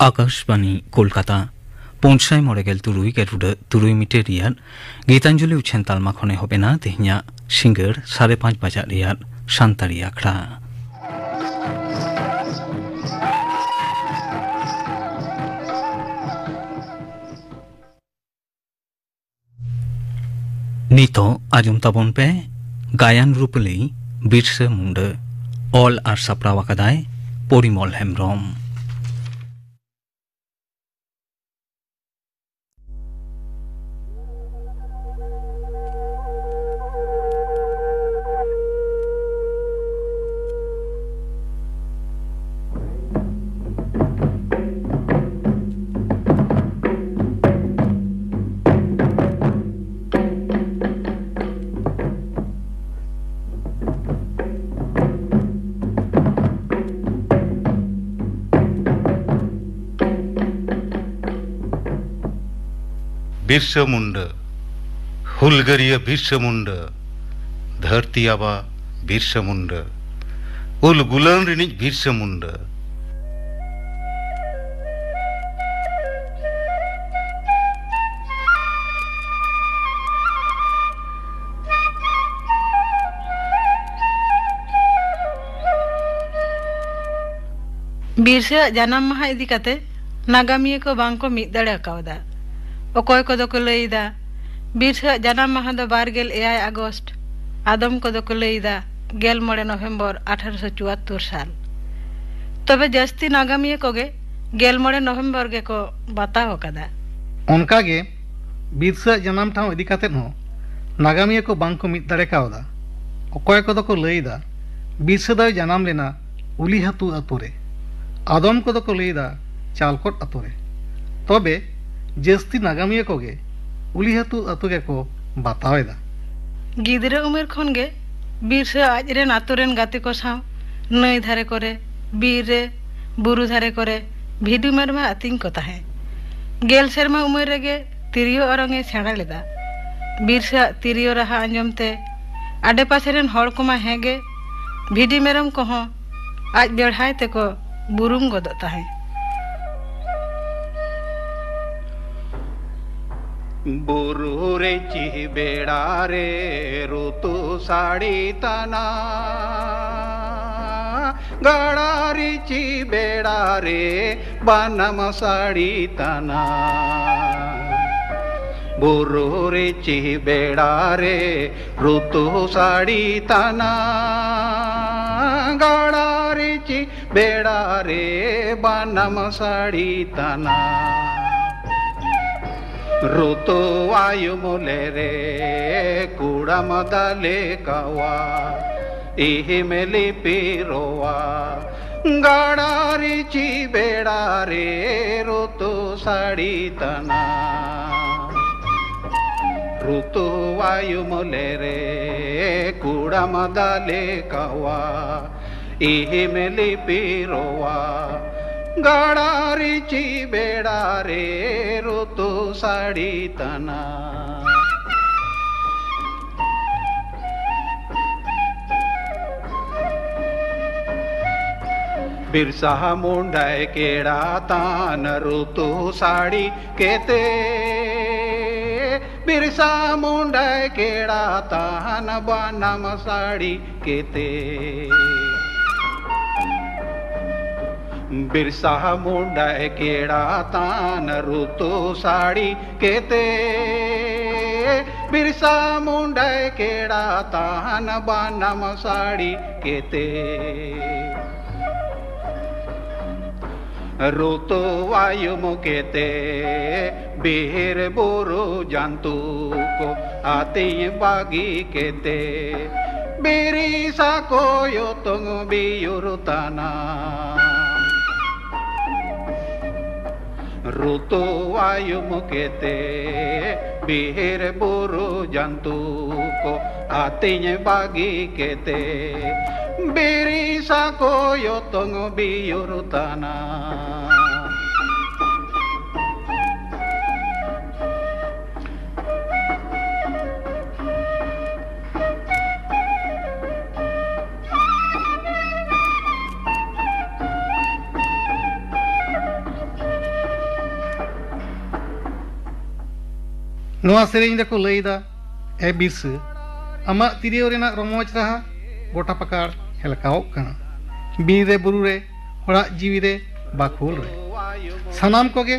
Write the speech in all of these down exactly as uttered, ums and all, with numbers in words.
ᱟᱠᱟᱥᱵᱟᱱᱤ ᱠᱳᱞᱠᱟᱛᱟ, ᱯᱩᱱᱥᱟᱭ ᱢᱚᱬᱮ ᱜᱮᱞ ᱛᱩᱨᱩᱭ ᱜᱮᱞ ᱩᱰᱟᱹᱜ ᱛᱩᱨᱩᱭ ᱢᱤᱴᱟᱨ ᱨᱮᱭᱟᱜ ᱜᱤᱛᱟᱧᱡᱚᱞᱤ ᱩᱪᱷᱟᱹᱱ ᱛᱟᱞᱢᱟ ᱠᱷᱚᱱ ᱮᱦᱚᱵ ᱮᱱᱟ ᱛᱮᱦᱮᱧᱟᱜ ᱥᱤᱸᱜᱟᱹᱲ ᱥᱟᱲᱮ ᱯᱟᱸᱪ ᱵᱟᱡᱟᱜ ᱨᱮᱭᱟᱜ ᱥᱟᱱᱛᱟᱲᱤ ᱟᱠᱷᱲᱟ᱾ ᱱᱤᱛᱚᱜ ᱟᱸᱡᱚᱢ ᱛᱟᱵᱚᱱ ᱯᱮ ᱜᱟᱭᱟᱱ ᱨᱩᱯᱟᱹᱞᱤ ᱵᱤᱨᱥᱟᱹ ᱢᱩᱱᱰᱟᱹ᱾ ᱚᱞ ᱟᱨ ᱥᱟᱯᱲᱟᱣ ᱟᱠᱟᱫᱟᱭ ᱯᱚᱨᱤᱢᱚᱞ ᱦᱮᱢᱵᱽᱨᱚᱢ᱾ ᱵᱤᱨᱥᱟᱹ ᱢᱩᱱᱰᱟᱹ, ᱦᱩᱞᱜᱟᱹᱨᱤᱭᱟᱹ ᱵᱤᱨᱥᱟᱹ ᱢᱩᱱᱰᱟᱹ, ᱫᱷᱟᱹᱨᱛᱤ ᱟᱵᱟ ᱵᱤᱨᱥᱟᱹ ᱢᱩᱱᱰᱟᱹ, ᱩᱞ ᱜᱩᱞᱟᱹᱱ ᱨᱤᱱᱤᱡ ᱵᱤᱨᱥᱟᱹ ᱢᱩᱱᱰᱟᱹ᱾ ᱵᱤᱨᱥᱟᱹᱣᱟᱜ ᱡᱟᱱᱟᱢ ᱢᱟᱦᱟ ᱤᱫᱤ ᱠᱟᱛᱮ ᱱᱟᱜᱟᱢᱤᱭᱟᱹ ᱠᱚ ᱵᱟᱝ ᱠᱚ ᱢᱤᱫ ᱫᱟᱲᱮ ᱠᱟᱣᱫᱟ᱾ ᱚᱠᱚᱭ ᱠᱚᱫᱚ ᱠᱚ ᱞᱟᱹᱭ ᱮᱫᱟ, ᱵᱤᱨᱥᱟᱹᱣᱟᱜ ᱡᱟᱱᱟᱢ ᱢᱟᱦᱟ ᱫᱚ ᱵᱟᱨ ᱜᱮᱞ ᱮᱭᱟᱭ ᱟᱜᱚᱥᱴ, ᱟᱫᱚᱢ ᱠᱚᱫᱚ ᱠᱚ ᱞᱟᱹᱭ ᱮᱫᱟ, ᱜᱮᱞ ᱢᱚᱬᱮ ᱱᱚᱵᱷᱮᱢᱵᱚᱨ ᱟᱴᱷᱟᱨᱚᱥᱚ ᱪᱩᱣᱟᱛᱛᱳᱨ ᱥᱟᱞ᱾ ᱛᱚᱵᱮ ᱡᱟᱹᱥᱛᱤ ᱱᱟᱜᱟᱢᱤᱭᱟᱹ ᱠᱚᱜᱮ ᱜᱮᱞ ᱢᱚᱬᱮ ᱱᱚᱵᱷᱮᱢᱵᱚᱨ ᱜᱮᱠᱚ ᱵᱟᱛᱟᱣ ᱟᱠᱟᱫᱟ᱾ ᱚᱱᱠᱟᱜᱮ ᱵᱤᱨᱥᱟᱹᱣᱟᱜ ᱡᱟᱱᱟᱢ ᱴᱷᱟᱶ ᱤᱫᱤ ᱠᱟᱛᱮᱫ ᱦᱚᱸ ᱱᱟᱜᱟᱢᱤᱭᱟᱹ ᱠᱚ ᱵᱟᱝ ᱠᱚ ᱢᱤᱫ ᱫᱟᱲᱮ ᱠᱟᱣᱫᱟ᱾ ᱚᱠᱚᱭ ᱠᱚᱫᱚ ᱠᱚ ᱞᱟᱹᱭ ᱮᱫᱟ, ᱵᱤᱨᱥᱟᱹ ᱫᱚᱭ ᱡᱟᱱᱟᱢ ᱞᱮᱱᱟ ᱩᱞᱤᱦᱟᱹᱛᱩ ᱟᱛᱳ ᱨᱮ᱾ ᱟᱫᱚᱢ ᱠᱚᱫᱚ ᱠᱚ ᱞᱟᱹᱭ ᱮᱫᱟ, ᱪᱟᱞᱠᱚᱴ ᱟᱛᱳ ᱨᱮ᱾ ᱛᱚᱵᱮ ᱡᱟᱹᱥᱛᱤ ᱱᱟᱜᱟᱢᱤᱭᱟᱹ ᱠᱚᱜᱮ ᱩᱞᱤᱦᱟᱹᱛᱩ ᱟᱛᱳ ᱜᱮᱠᱚ ᱵᱟᱛᱟᱣ ᱮᱫᱟ᱾ ᱜᱤᱫᱽᱨᱟᱹ ᱩᱢᱮᱨ ᱠᱷᱚᱱ ᱜᱮ ᱵᱤᱨᱥᱟᱹ ᱟᱡᱨᱮᱱ ᱟᱛᱳ ᱨᱮᱱ ᱜᱟᱛᱮ ᱠᱚ ᱥᱟᱶ ᱱᱟᱹᱭ ᱫᱷᱟᱨᱮ ᱠᱚᱨᱮ, ᱵᱤᱨ ᱨᱮ, ᱵᱩᱨᱩ ᱫᱷᱟᱨᱮ ᱠᱚᱨᱮ ᱵᱷᱤᱰᱤ ᱢᱮᱨᱚᱢᱮ ᱟᱹᱛᱤᱧ ᱠᱚ ᱛᱟᱦᱮᱸᱫ᱾ ᱜᱮᱞ ᱥᱮᱨᱢᱟ ᱩᱢᱮᱨ ᱨᱮᱜᱮ ᱛᱤᱨᱭᱳ ᱚᱨᱚᱝ ᱮ ᱥᱮᱬᱟ ᱞᱮᱫᱟ᱾ ᱵᱤᱨᱥᱟᱹ ᱟᱜ ᱛᱤᱨᱭᱳ ᱨᱟᱦᱟ ᱟᱸᱡᱚᱢ ᱛᱮ ᱟᱰᱮᱯᱟᱥᱮ ᱨᱮᱱ ᱦᱚᱲ ᱠᱚᱢᱟ ᱦᱮᱸᱜᱮ, ᱵᱷᱤᱰᱤ ᱢᱮᱨᱚᱢ ᱠᱚᱦᱚᱸ ᱟᱡ ᱵᱮᱲᱦᱟᱭ ᱛᱮᱠᱚ ᱵᱩᱨᱩᱢ ᱜᱚᱫᱚᱜ ᱛᱟᱦᱮᱸᱫ᱾ ᱵᱩᱨᱩ ᱨᱮ ᱪᱤ ᱵᱮᱲᱟ ᱨᱮ ᱨᱩᱛᱩ ᱥᱟᱹᱲᱤ ᱛᱟᱱᱟ, ᱜᱟᱲᱟ ᱨᱮ ᱪᱤ ᱵᱮᱲᱟ ᱨᱮ ᱵᱟᱱᱟᱢ ᱥᱟᱹᱲᱤ ᱛᱟᱱᱟ᱾ ᱵᱩᱨᱩ ᱨᱮ ᱪᱤ ᱵᱮᱲᱟ ᱨᱮ ᱨᱩᱛᱩ ᱥᱟᱹᱲᱤ ᱛᱟᱱᱟ, ᱜᱟᱲᱟ ᱨᱮ ᱪᱤ ᱵᱮᱲᱟ ᱨᱮ ᱵᱟᱱᱟᱢ ᱥᱟᱹᱲᱤ ᱛᱟᱱᱟ᱾ ᱨᱩᱛᱩ ᱟᱭᱩᱢ ᱞᱮᱨᱮ ᱠᱩᱲᱟᱢ ᱫᱟᱞᱮ ᱠᱟᱣᱟ, ᱤᱦᱤᱢ ᱞᱤᱯᱤᱨᱚᱣᱟ, ᱜᱟᱲᱟ ᱨᱮ ᱪᱤ ᱵᱮᱲᱟ ᱨᱮ ᱨᱩᱛᱩ ᱥᱟᱹᱲᱤ ᱛᱟᱱᱟ᱾ ᱨᱩᱛᱩ ᱟᱭᱩᱢ ᱞᱮᱨᱮ ᱠᱩᱲᱟᱢ ᱫᱟᱞᱮ ᱠᱟᱣᱟ, ᱤᱦᱤᱢ ᱞᱤᱯᱤᱨᱚᱣᱟ, ᱜᱟᱲᱟ ᱨᱮ ᱪᱤ ᱵᱮᱲᱟ ᱨᱮ ᱨᱩᱛᱩ ᱥᱟᱹᱲᱤ ᱛᱟᱱᱟ᱾ ᱵᱤᱨᱥᱟ ᱢᱩᱱᱰᱟᱭ ᱠᱮᱲᱟ ᱛᱟᱱ ᱨᱩᱛᱩ ᱥᱟᱹᱲᱤ ᱠᱮᱛᱮ, ᱵᱤᱨᱥᱟ ᱢᱩᱱᱰᱟᱭ ᱠᱮᱲᱟ ᱛᱟᱱ ᱵᱟᱱᱟᱢ ᱥᱟᱹᱲᱤ ᱠᱮᱛᱮ᱾ ᱵᱤᱨᱥᱟ ᱢᱩᱱᱰᱟᱭ ᱠᱮᱲᱟ ᱛᱟᱱ ᱨᱩᱛᱩ ᱥᱟᱹᱲᱤ ᱠᱮᱛᱮ, ᱵᱤᱨᱥᱟ ᱢᱩᱱᱰᱟᱭ ᱠᱮᱲᱟ ᱛᱟᱱ ᱵᱟᱱᱟᱢ ᱥᱟᱹᱲᱤ ᱠᱮᱛᱮ᱾ ᱨᱩᱛᱩ ᱟᱭᱩᱢ ᱠᱮᱛᱮ, ᱵᱤᱨ ᱵᱩᱨᱩ ᱡᱟᱱᱛᱩ ᱠᱚ ᱟᱹᱛᱤᱧ ᱵᱟᱹᱜᱤ ᱠᱮᱛᱮ, ᱵᱤᱨᱤᱥᱟ ᱠᱚ ᱭᱚᱛᱚᱝ ᱵᱤᱭᱩᱨ ᱛᱟᱱᱟ᱾ ᱨᱩᱛᱩ ᱟᱭᱩᱢ ᱠᱮᱛᱮ, ᱵᱤᱦᱤᱨ ᱵᱩᱨᱩ ᱡᱟᱱᱛᱩ ᱠᱚ ᱟᱹᱛᱤᱧ ᱵᱟᱹᱜᱤ ᱠᱮᱛᱮ, ᱵᱤᱨᱤ ᱥᱟᱠᱚ ᱭᱚᱛᱚᱝ ᱵᱤᱭᱩᱨ ᱛᱟᱱᱟ᱾ ᱱᱚᱣᱟ ᱥᱮᱨᱮᱧ ᱨᱮᱠᱚ ᱞᱟᱹᱭᱫᱟ, ᱮ ᱵᱤᱨᱥᱟᱹ, ᱟᱢᱟᱜ ᱛᱤᱨᱭᱳ ᱨᱮᱱᱟᱜ ᱨᱚᱢᱚᱡᱽ ᱨᱟᱦᱟ ᱜᱚᱴᱟ ᱯᱟᱠᱟᱲ ᱦᱮᱞᱠᱟᱣᱚᱜ ᱠᱟᱱᱟ᱾ ᱵᱤᱨ ᱨᱮ ᱵᱩᱨᱩ ᱨᱮ ᱦᱚᱲᱟᱜ ᱡᱤᱣᱤ ᱨᱮ ᱵᱟᱠᱷᱳᱞ ᱨᱮ᱾ ᱥᱟᱱᱟᱢ ᱠᱚᱜᱮ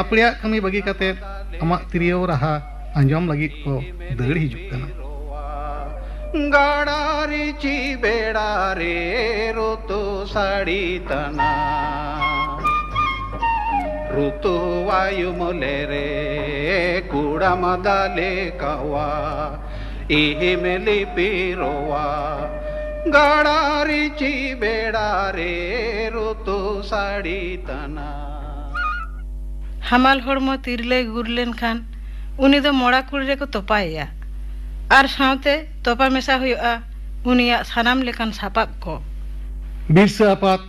ᱟᱯᱲᱮᱭᱟᱜ ᱠᱟᱹᱢᱤ ᱵᱟᱹᱜᱤ ᱠᱟᱛᱮ ᱟᱢᱟᱜ ᱛᱤᱨᱭᱳ ᱨᱟᱦᱟ ᱟᱸᱡᱚᱢ ᱞᱟᱹᱜᱤᱫ ᱠᱚ ᱫᱟᱹᱲ ᱦᱤᱡᱩᱜ ᱠᱟᱱᱟ᱾ ᱜᱟᱰᱟ ᱨᱤᱪᱤ ᱵᱮᱲᱟ ᱨᱮ ᱨᱩᱛᱩ ᱥᱟᱹᱲᱤ ᱛᱟᱱᱟ᱾ ᱨᱩᱛᱩ ᱟᱭᱩᱢ ᱞᱮᱨᱮ ᱠᱩᱲᱟᱢ ᱫᱟᱞᱮ ᱠᱟᱣᱟ᱾ ᱤᱦᱤᱢ ᱞᱤᱯᱤᱨᱚᱣᱟ, ᱜᱟᱰᱟ ᱨᱤᱪᱤ ᱵᱮᱲᱟ ᱨᱮ ᱨᱩᱛᱩ ᱥᱟᱹᱲᱤ ᱛᱟᱱᱟ᱾ ᱦᱟᱢᱟᱞ ᱦᱚᱲᱢᱚ ᱛᱤᱨᱞᱟᱹᱭ ᱜᱩᱨ ᱞᱮᱱᱠᱷᱟᱱ ᱩᱱᱤ ᱫᱚ ᱢᱚᱲᱟ ᱠᱩᱲᱤ ᱨᱮᱠᱚ ᱛᱚᱯᱟᱭᱮᱭᱟ᱾ ᱟᱨ ᱥᱟᱶᱛᱮ ᱛᱚᱯᱟ ᱢᱮᱥᱟ ᱦᱩᱭᱩᱜᱼᱟ ᱩᱱᱤᱭᱟᱜ ᱥᱟᱱᱟᱢ ᱞᱮᱠᱟᱱ ᱥᱟᱯᱟᱵ ᱠᱚ᱾ ᱵᱤᱨᱥᱟᱹ ᱟᱯᱟᱛ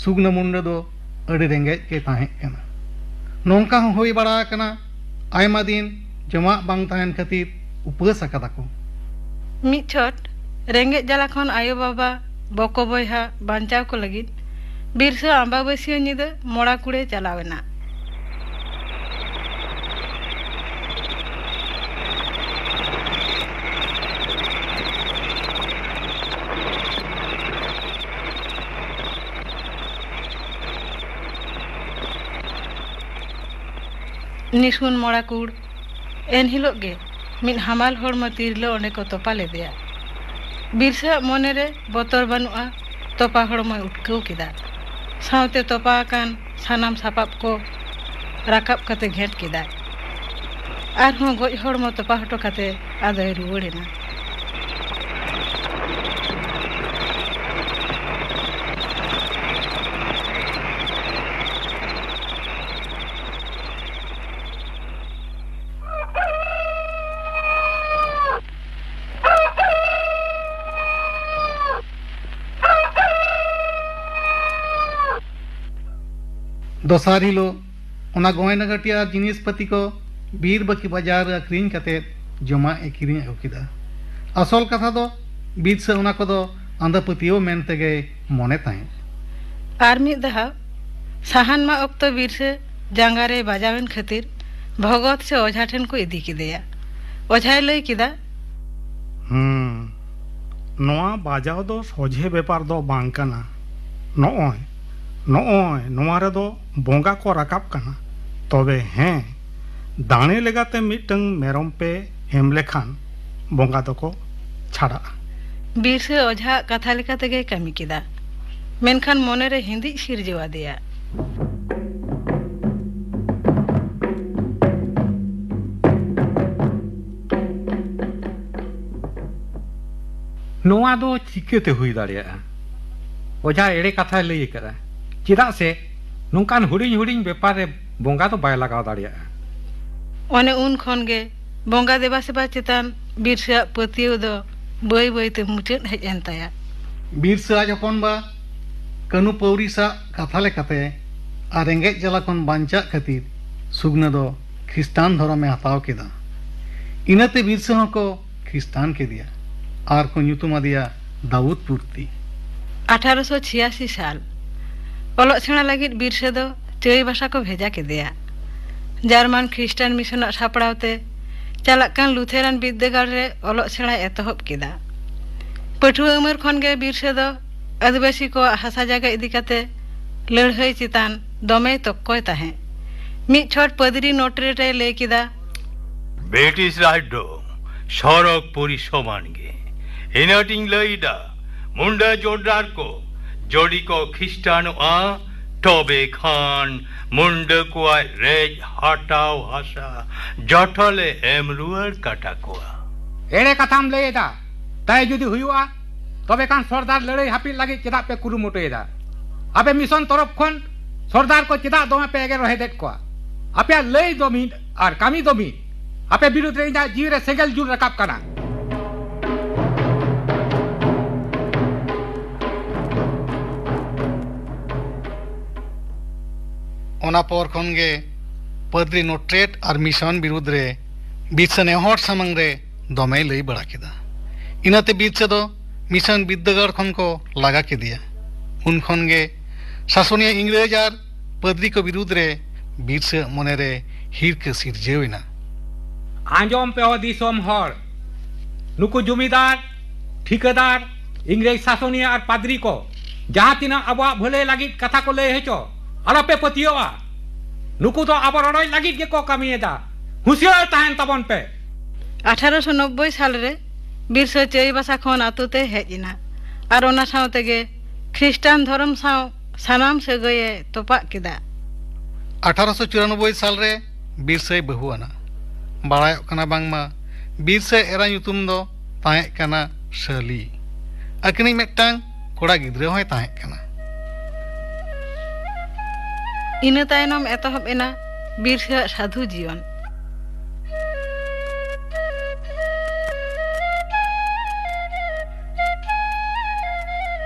ᱥᱩᱜᱱᱟ ᱢᱩᱱᱰᱟ ᱫᱚ ᱟᱹᱰᱤ ᱨᱮᱸᱜᱮᱡ ᱜᱮ ᱛᱟᱦᱮᱸ ᱠᱟᱱᱟ᱾ ᱱᱚᱝᱠᱟ ᱦᱚᱸ ᱦᱩᱭ ᱵᱟᱲᱟ ᱟᱠᱟᱱᱟ, ᱟᱭᱢᱟ ᱫᱤᱱ ᱡᱚᱢᱟᱜ ᱵᱟᱝ ᱛᱟᱦᱮᱱ ᱠᱷᱟᱹᱛᱤᱨ ᱩᱯᱟᱹᱥ ᱟᱠᱟᱫᱟ ᱠᱚ᱾ ᱢᱤᱫ ᱪᱷᱚᱴ ᱨᱮᱸᱜᱮᱡ ᱡᱟᱞᱟ ᱠᱷᱚᱱ ᱟᱭᱳ ᱵᱟᱵᱟ, ᱵᱚᱠᱚ ᱵᱚᱭᱦᱟ ᱵᱟᱧᱪᱟᱣ ᱠᱚ ᱞᱟᱹᱜᱤᱫ ᱵᱤᱨᱥᱟᱹ ᱟᱢᱵᱟᱵᱟᱹᱥᱭᱟᱹ ᱧᱤᱫᱟᱹ ᱢᱚᱲᱟ ᱠᱩᱲᱮ ᱪᱟᱞᱟᱣ ᱮᱱᱟ᱾ ᱱᱤᱥᱩᱱ ᱢᱚᱲᱟ ᱠᱩᱲ᱾ ᱮᱱᱦᱤᱞᱳᱜ ᱜᱮ ᱢᱤᱫ ᱦᱟᱢᱟᱞ ᱦᱚᱲᱢᱚ ᱛᱤᱨᱞᱟᱹ ᱚᱸᱰᱮ ᱠᱚ ᱛᱚᱯᱟ ᱞᱮᱫᱮᱭᱟ᱾ ᱵᱤᱨᱥᱟᱹᱣᱟᱜ ᱢᱚᱱᱮ ᱨᱮ ᱵᱚᱛᱚᱨ ᱵᱟᱹᱱᱩᱜᱼᱟ, ᱛᱚᱯᱟ ᱦᱚᱲᱢᱚᱭ ᱩᱴᱠᱟᱹᱣ ᱠᱮᱫᱟ᱾ ᱥᱟᱶᱛᱮ ᱛᱚᱯᱟ ᱟᱠᱟᱱ ᱥᱟᱱᱟᱢ ᱥᱟᱯᱟᱵ ᱠᱚ ᱨᱟᱠᱟᱵ ᱠᱟᱛᱮ ᱜᱷᱮᱸᱴ ᱠᱮᱫᱟᱭ᱾ ᱟᱨᱦᱚᱸ ᱜᱚᱡ ᱦᱚᱲᱢᱚ ᱛᱚᱯᱟ ᱦᱚᱴᱚ ᱠᱟᱛᱮ ᱟᱫᱚᱭ ᱨᱩᱣᱟᱹᱲ ᱮᱱᱟ᱾ ᱫᱚᱥᱟᱨ ᱦᱤᱞᱳᱜ ᱚᱱᱟ ᱜᱚᱭᱱᱟ ᱜᱟᱹᱴᱤ ᱟᱨ ᱡᱤᱱᱤᱥ ᱯᱟᱹᱛᱤ ᱠᱚ ᱵᱤᱨ ᱵᱟᱹᱠᱤ ᱵᱟᱡᱟᱨ ᱨᱮ ᱟᱹᱠᱷᱨᱤᱧ ᱠᱟᱛᱮ ᱡᱚᱢᱟᱜ ᱮ ᱠᱤᱨᱤᱧ ᱟᱹᱜᱩ ᱠᱮᱫᱟ᱾ ᱟᱥᱚᱞ ᱠᱟᱛᱷᱟ ᱫᱚ ᱵᱤᱨᱥᱟᱹ ᱚᱱᱟ ᱠᱚᱫᱚ ᱟᱸᱫᱷᱟ ᱯᱟᱹᱛᱭᱟᱹᱣ ᱢᱮᱱ ᱛᱮᱜᱮᱭ ᱢᱚᱱᱮ ᱛᱟᱦᱮᱸᱫ᱾ ᱟᱨ ᱢᱤᱫ ᱫᱷᱟᱣ ᱥᱟᱦᱟᱱ ᱢᱟᱜ ᱚᱠᱛᱚ ᱵᱤᱨᱥᱟᱹ ᱡᱟᱸᱜᱟ ᱨᱮ ᱵᱟᱡᱟᱣᱮᱱ ᱠᱷᱟᱹᱛᱤᱨ ᱵᱷᱚᱜᱚᱛ ᱥᱮ ᱚᱡᱷᱟ ᱴᱷᱮᱱ ᱠᱚ ᱤᱫᱤ ᱠᱮᱫᱮᱭᱟ᱾ ᱚᱡᱷᱟᱭ ᱞᱟᱹᱭ ᱠᱮᱫᱟ, ᱦᱩᱸ, ᱱᱚᱣᱟ ᱵᱟᱡᱟᱣ ᱫᱚ ᱥᱚᱡᱷᱮ ᱵᱮᱯᱟᱨ ᱫᱚ ᱵᱟᱝ ᱠᱟᱱᱟ᱾ ᱱᱚᱜᱼᱚᱭ, ᱱᱚᱜᱼᱚᱭ, ᱱᱚᱣᱟ ᱨᱮᱫᱚ ᱵᱚᱸᱜᱟ ᱠᱚ ᱨᱟᱠᱟᱵ ᱠᱟᱱᱟ᱾ ᱛᱚᱵᱮ ᱦᱮᱸ, ᱫᱟᱲᱮ ᱞᱮᱠᱟᱛᱮ ᱢᱤᱫᱴᱟᱝ ᱢᱮᱨᱚᱢ ᱯᱮ ᱮᱢ ᱞᱮᱠᱷᱟᱱ ᱵᱚᱸᱜᱟ ᱫᱚᱠᱚ ᱪᱷᱟᱲᱟᱜᱼᱟ᱾ ᱵᱤᱨᱥᱟᱹ ᱚᱡᱷᱟᱜ ᱠᱟᱛᱷᱟ ᱞᱮᱠᱟ ᱛᱮᱜᱮᱭ ᱠᱟᱹᱢᱤ ᱠᱮᱫᱟ, ᱢᱮᱱᱠᱷᱟᱱ ᱢᱚᱱᱮᱨᱮ ᱦᱤᱸᱫᱤᱡ ᱥᱤᱨᱡᱟᱹᱣ ᱟᱫᱮᱭᱟ᱾ ᱱᱚᱣᱟ ᱫᱚ ᱪᱤᱠᱟᱹᱛᱮ ᱦᱩᱭ ᱫᱟᱲᱮᱭᱟᱜᱼᱟ? ᱚᱡᱷᱟ ᱮᱲᱮ ᱠᱟᱛᱷᱟᱭ ᱞᱟᱹᱭ ᱟᱠᱟᱫᱟ, ᱪᱮᱫᱟᱜ ᱥᱮ ᱱᱚᱝᱠᱟᱱ ᱦᱩᱰᱤᱧ ᱦᱩᱰᱤᱧ ᱵᱮᱯᱟᱨ ᱨᱮ ᱵᱚᱸᱜᱟ ᱫᱚ ᱵᱟᱭ ᱞᱟᱜᱟᱣ ᱫᱟᱲᱮᱭᱟᱜᱼᱟ᱾ ᱚᱱᱮ ᱩᱱ ᱠᱷᱚᱱ ᱜᱮ ᱵᱚᱸᱜᱟ ᱫᱮᱵᱟ ᱥᱮᱵᱟ ᱪᱮᱛᱟᱱ ᱵᱤᱨᱥᱟᱹᱣᱟᱜ ᱯᱟᱹᱛᱭᱟᱹᱣ ᱫᱚ ᱵᱟᱹᱭ ᱵᱟᱹᱭ ᱛᱮ ᱢᱩᱪᱟᱹᱫ ᱦᱮᱡ ᱮᱱ ᱛᱟᱭᱟ᱾ ᱵᱤᱨᱥᱟᱹ ᱟᱡ ᱦᱚᱯᱚᱱ ᱵᱟ ᱠᱟᱹᱱᱩ ᱯᱟᱹᱣᱨᱤᱥᱟᱜ ᱠᱟᱛᱷᱟ ᱞᱮᱠᱟᱛᱮ ᱟᱨ ᱨᱮᱸᱜᱮᱡ ᱡᱟᱞᱟ ᱠᱷᱚᱱ ᱵᱟᱧᱪᱟᱜ ᱠᱷᱟᱹᱛᱤᱨ ᱥᱩᱜᱽᱱᱟᱹ ᱫᱚ ᱠᱷᱨᱤᱥᱴᱟᱱ ᱫᱷᱚᱨᱚᱢᱮ ᱦᱟᱛᱟᱣ ᱠᱮᱫᱟ᱾ ᱤᱱᱟᱹᱛᱮ ᱵᱤᱨᱥᱟᱹ ᱦᱚᱸᱠᱚ ᱠᱷᱨᱤᱥᱴᱟᱱ ᱠᱮᱫᱮᱭᱟ ᱟᱨ ᱠᱚ ᱧᱩᱛᱩᱢ ᱟᱫᱮᱭᱟ ᱫᱟᱣᱩᱫ ᱯᱩᱨᱛᱤ᱾ ᱟᱴᱷᱟᱨᱚᱥᱚ ᱪᱷᱤᱭᱟᱥᱤ ᱥᱟᱞ ᱚᱞᱚᱜ ᱥᱮᱬᱟ ᱞᱟᱹᱜᱤᱫ ᱵᱤᱨᱥᱟᱹ ᱫᱚ ᱪᱟᱹᱭᱵᱟᱥᱟ ᱠᱚ ᱵᱷᱮᱡᱟ ᱠᱮᱫᱮᱭᱟ᱾ ᱡᱟᱨᱢᱟᱱ ᱠᱷᱨᱤᱥᱴᱟᱱ ᱢᱤᱥᱚᱱᱟᱜ ᱥᱟᱯᱲᱟᱣ ᱛᱮ ᱪᱟᱞᱟᱜ ᱠᱟᱱ ᱞᱩᱛᱷᱮᱨᱟᱱ ᱵᱤᱨᱫᱟᱹᱜᱟᱲ ᱨᱮ ᱚᱞᱚᱜ ᱥᱮᱬᱟᱭ ᱮᱛᱚᱦᱚᱵ ᱠᱮᱫᱟ᱾ ᱯᱟᱹᱴᱷᱩᱣᱟᱹ ᱩᱢᱮᱨ ᱠᱷᱚᱱ ᱜᱮ ᱵᱤᱨᱥᱟᱹ ᱫᱚ ᱟᱹᱫᱤᱵᱟᱹᱥᱤ ᱠᱚᱣᱟᱜ ᱦᱟᱥᱟ ᱡᱟᱭᱜᱟ ᱤᱫᱤ ᱠᱟᱛᱮ ᱞᱟᱹᱲᱦᱟᱹᱭ ᱪᱮᱛᱟᱱ ᱫᱚᱢᱮᱭ ᱛᱚᱠᱠᱚᱭ ᱛᱟᱦᱮᱸᱫ᱾ ᱢᱤᱫ ᱪᱷᱚᱴ ᱯᱟᱹᱫᱽᱨᱤ ᱱᱚᱴᱨᱮᱴ ᱨᱮᱭ ᱞᱟᱹᱭ ᱠᱮᱫᱟ, ᱵᱨᱤᱴᱤᱥ ᱨᱟᱡᱽ ᱫᱚ ᱥᱚᱨᱚᱜᱽᱯᱩᱨᱤ ᱥᱚᱢᱟᱱ ᱜᱮ᱾ ᱤᱱᱟᱹᱴᱤᱧ ᱞᱟᱹᱭᱫᱟ, ᱢᱩᱱᱰᱟᱹ ᱡᱳᱨᱫᱟᱨ ᱠᱚ ᱡᱚᱫᱤ ᱠᱚ ᱠᱷᱨᱤᱥᱴᱟᱱᱚᱜᱼᱟ, ᱛᱚᱵᱮ ᱠᱷᱟᱱ ᱢᱩᱱᱰᱟᱹ ᱠᱚᱣᱟᱜ ᱨᱮᱡ ᱦᱟᱛᱟᱣ ᱦᱟᱥᱟ ᱡᱚᱛᱚ ᱞᱮ ᱮᱢ ᱨᱩᱣᱟᱹᱲ ᱠᱟᱛᱟ ᱠᱚᱣᱟ᱾ ᱮᱲᱮ ᱠᱟᱛᱷᱟᱢ ᱞᱟᱹᱭ ᱮᱫᱟ᱾ ᱛᱟᱭ ᱡᱩᱫᱤ ᱦᱩᱭᱩᱜᱼᱟ, ᱛᱚᱵᱮ ᱠᱷᱟᱱ ᱥᱚᱨᱫᱟᱨ ᱞᱟᱹᱲᱦᱟᱹᱭ ᱦᱟᱹᱯᱤᱫ ᱞᱟᱹᱜᱤᱫ ᱪᱮᱫᱟᱜ ᱯᱮ ᱠᱩᱨᱩᱢᱩᱴᱩᱭᱮᱫᱟ? ᱟᱯᱮ ᱢᱤᱥᱚᱱ ᱛᱚᱨᱚᱯ ᱠᱷᱚᱱ ᱥᱚᱨᱫᱟᱨ ᱠᱚ ᱪᱮᱫᱟᱜ ᱫᱚᱢᱮ ᱯᱮ ᱮᱜᱮᱨ ᱨᱚᱦᱮᱫᱮᱫ ᱠᱚᱣᱟ? ᱟᱯᱮᱭᱟᱜ ᱞᱟᱹᱭ ᱫᱚ ᱢᱤᱫ ᱟᱨ ᱠᱟᱹᱢᱤ ᱫᱚ ᱢᱤᱫ᱾ ᱟᱯᱮ ᱵᱤᱨᱩᱫᱷ ᱨᱮ ᱤᱧᱟᱹᱜ ᱡᱤᱣᱤ ᱨᱮ ᱥᱮᱸᱜᱮᱞ ᱡᱩᱞ ᱨᱟᱠᱟᱵ ᱠᱟᱱᱟ᱾ ᱚᱱᱟ ᱯᱚᱨ ᱠᱷᱚᱱ ᱜᱮ ᱯᱟᱫᱽᱨᱤ ᱱᱚᱴᱨᱮᱴ ᱟᱨ ᱢᱤᱥᱚᱱ ᱵᱤᱨᱩᱫᱽ ᱨᱮ ᱵᱤᱨᱥᱟᱹ ᱱᱮᱦᱚᱲ ᱥᱟᱢᱟᱝ ᱨᱮ ᱫᱚᱢᱮᱭ ᱞᱟᱹᱭ ᱵᱟᱲᱟ ᱠᱮᱫᱟ᱾ ᱤᱱᱟᱹᱛᱮ ᱵᱤᱨᱥᱟᱹ ᱫᱚ ᱢᱤᱥᱚᱱ ᱵᱤᱨᱫᱟᱹᱜᱟᱲ ᱠᱷᱚᱱ ᱠᱚ ᱞᱟᱜᱟ ᱠᱮᱫᱮᱭᱟ᱾ ᱩᱱ ᱠᱷᱚᱱ ᱜᱮ ᱥᱟᱥᱚᱱᱤᱭᱟᱹ ᱤᱝᱨᱮᱡᱽ ᱟᱨ ᱯᱟᱫᱽᱨᱤ ᱠᱚ ᱵᱤᱨᱩᱫᱽ ᱨᱮ ᱵᱤᱨᱥᱟᱹ ᱢᱚᱱᱮᱨᱮ ᱦᱤᱨᱠᱟᱹ ᱥᱤᱨᱡᱟᱹᱣ ᱮᱱᱟ᱾ ᱟᱸᱡᱚᱢ ᱯᱮ, ᱦᱚ ᱫᱤᱥᱚᱢ ᱦᱚᱲ, ᱱᱩᱠᱩ ᱡᱚᱢᱤᱫᱟᱨ, ᱴᱷᱤᱠᱟᱹᱫᱟᱨ, ᱤᱝᱨᱮᱡᱽ ᱥᱟᱥᱚᱱᱤᱭᱟᱹ ᱟᱨ ᱯᱟᱫᱽᱨᱤ ᱠᱚ ᱡᱟᱦᱟᱸ ᱛᱤᱱᱟᱹᱜ ᱟᱵᱚᱣᱟᱜ ᱵᱷᱟᱹᱞᱟᱹᱭ ᱞᱟᱹᱜᱤᱫ ᱠᱟᱛᱷᱟ ᱠᱚ ᱞᱟᱹᱭ ᱦᱚᱪᱚ, ᱟᱞᱚᱯᱮ ᱯᱟᱹᱛᱭᱟᱹᱣᱟ᱾ ᱱᱩᱠᱩ ᱫᱚ ᱟᱵᱚ ᱨᱚᱰᱚᱡ ᱞᱟᱹᱜᱤᱫ ᱜᱮᱠᱚ ᱠᱟᱹᱢᱤᱭᱮᱫᱟ᱾ ᱦᱩᱸᱥᱤᱭᱟᱹᱨ ᱛᱟᱦᱮᱱ ᱛᱟᱵᱚᱱ ᱯᱮ᱾ ᱟᱴᱷᱟᱨᱚᱥᱚ ᱱᱚᱵᱵᱳᱭ ᱥᱟᱞ ᱨᱮ ᱵᱤᱨᱥᱟᱹ ᱪᱟᱹᱭᱵᱟᱥᱟ ᱠᱷᱚᱱ ᱟᱛᱳ ᱛᱮ ᱦᱮᱡ ᱮᱱᱟ ᱟᱨ ᱚᱱᱟ ᱥᱟᱶ ᱛᱮᱜᱮ ᱠᱷᱨᱤᱥᱴᱟᱱ ᱫᱷᱚᱨᱚᱢ ᱥᱟᱶ ᱥᱟᱱᱟᱢ ᱥᱟᱹᱜᱟᱹᱭᱮ ᱛᱚᱯᱟᱜ ᱠᱮᱫᱟ᱾ ᱟᱴᱷᱟᱨᱚᱥᱚ ᱪᱩᱨᱟᱱᱚᱵᱵᱳᱭ ᱥᱟᱞ ᱨᱮ ᱵᱤᱨᱥᱟᱹᱭ ᱵᱟᱹᱦᱩ ᱟᱱᱟ᱾ ᱵᱟᱲᱟᱭᱚᱜ ᱠᱟᱱᱟ ᱵᱟᱝᱢᱟ ᱵᱤᱨᱥᱟᱹ ᱮᱨᱟ ᱧᱩᱛᱩᱢ ᱫᱚ ᱛᱟᱦᱮᱸ ᱠᱟᱱᱟ ᱥᱟᱹᱞᱤ᱾ ᱟᱹᱠᱤᱱᱤᱡ ᱢᱤᱫᱴᱟᱝ ᱠᱚᱲᱟ ᱜᱤᱫᱽᱨᱟᱹ ᱦᱚᱸᱭ ᱛᱟᱦᱮᱸ ᱠᱟᱱᱟ᱾ ᱤᱱᱟᱹ ᱛᱟᱭᱱᱚᱢ ᱮᱛᱚᱦᱚᱵ ᱮᱱᱟ ᱵᱤᱨᱥᱟᱹᱣᱟᱜ ᱥᱟᱹᱫᱷᱩ ᱡᱤᱭᱚᱱ᱾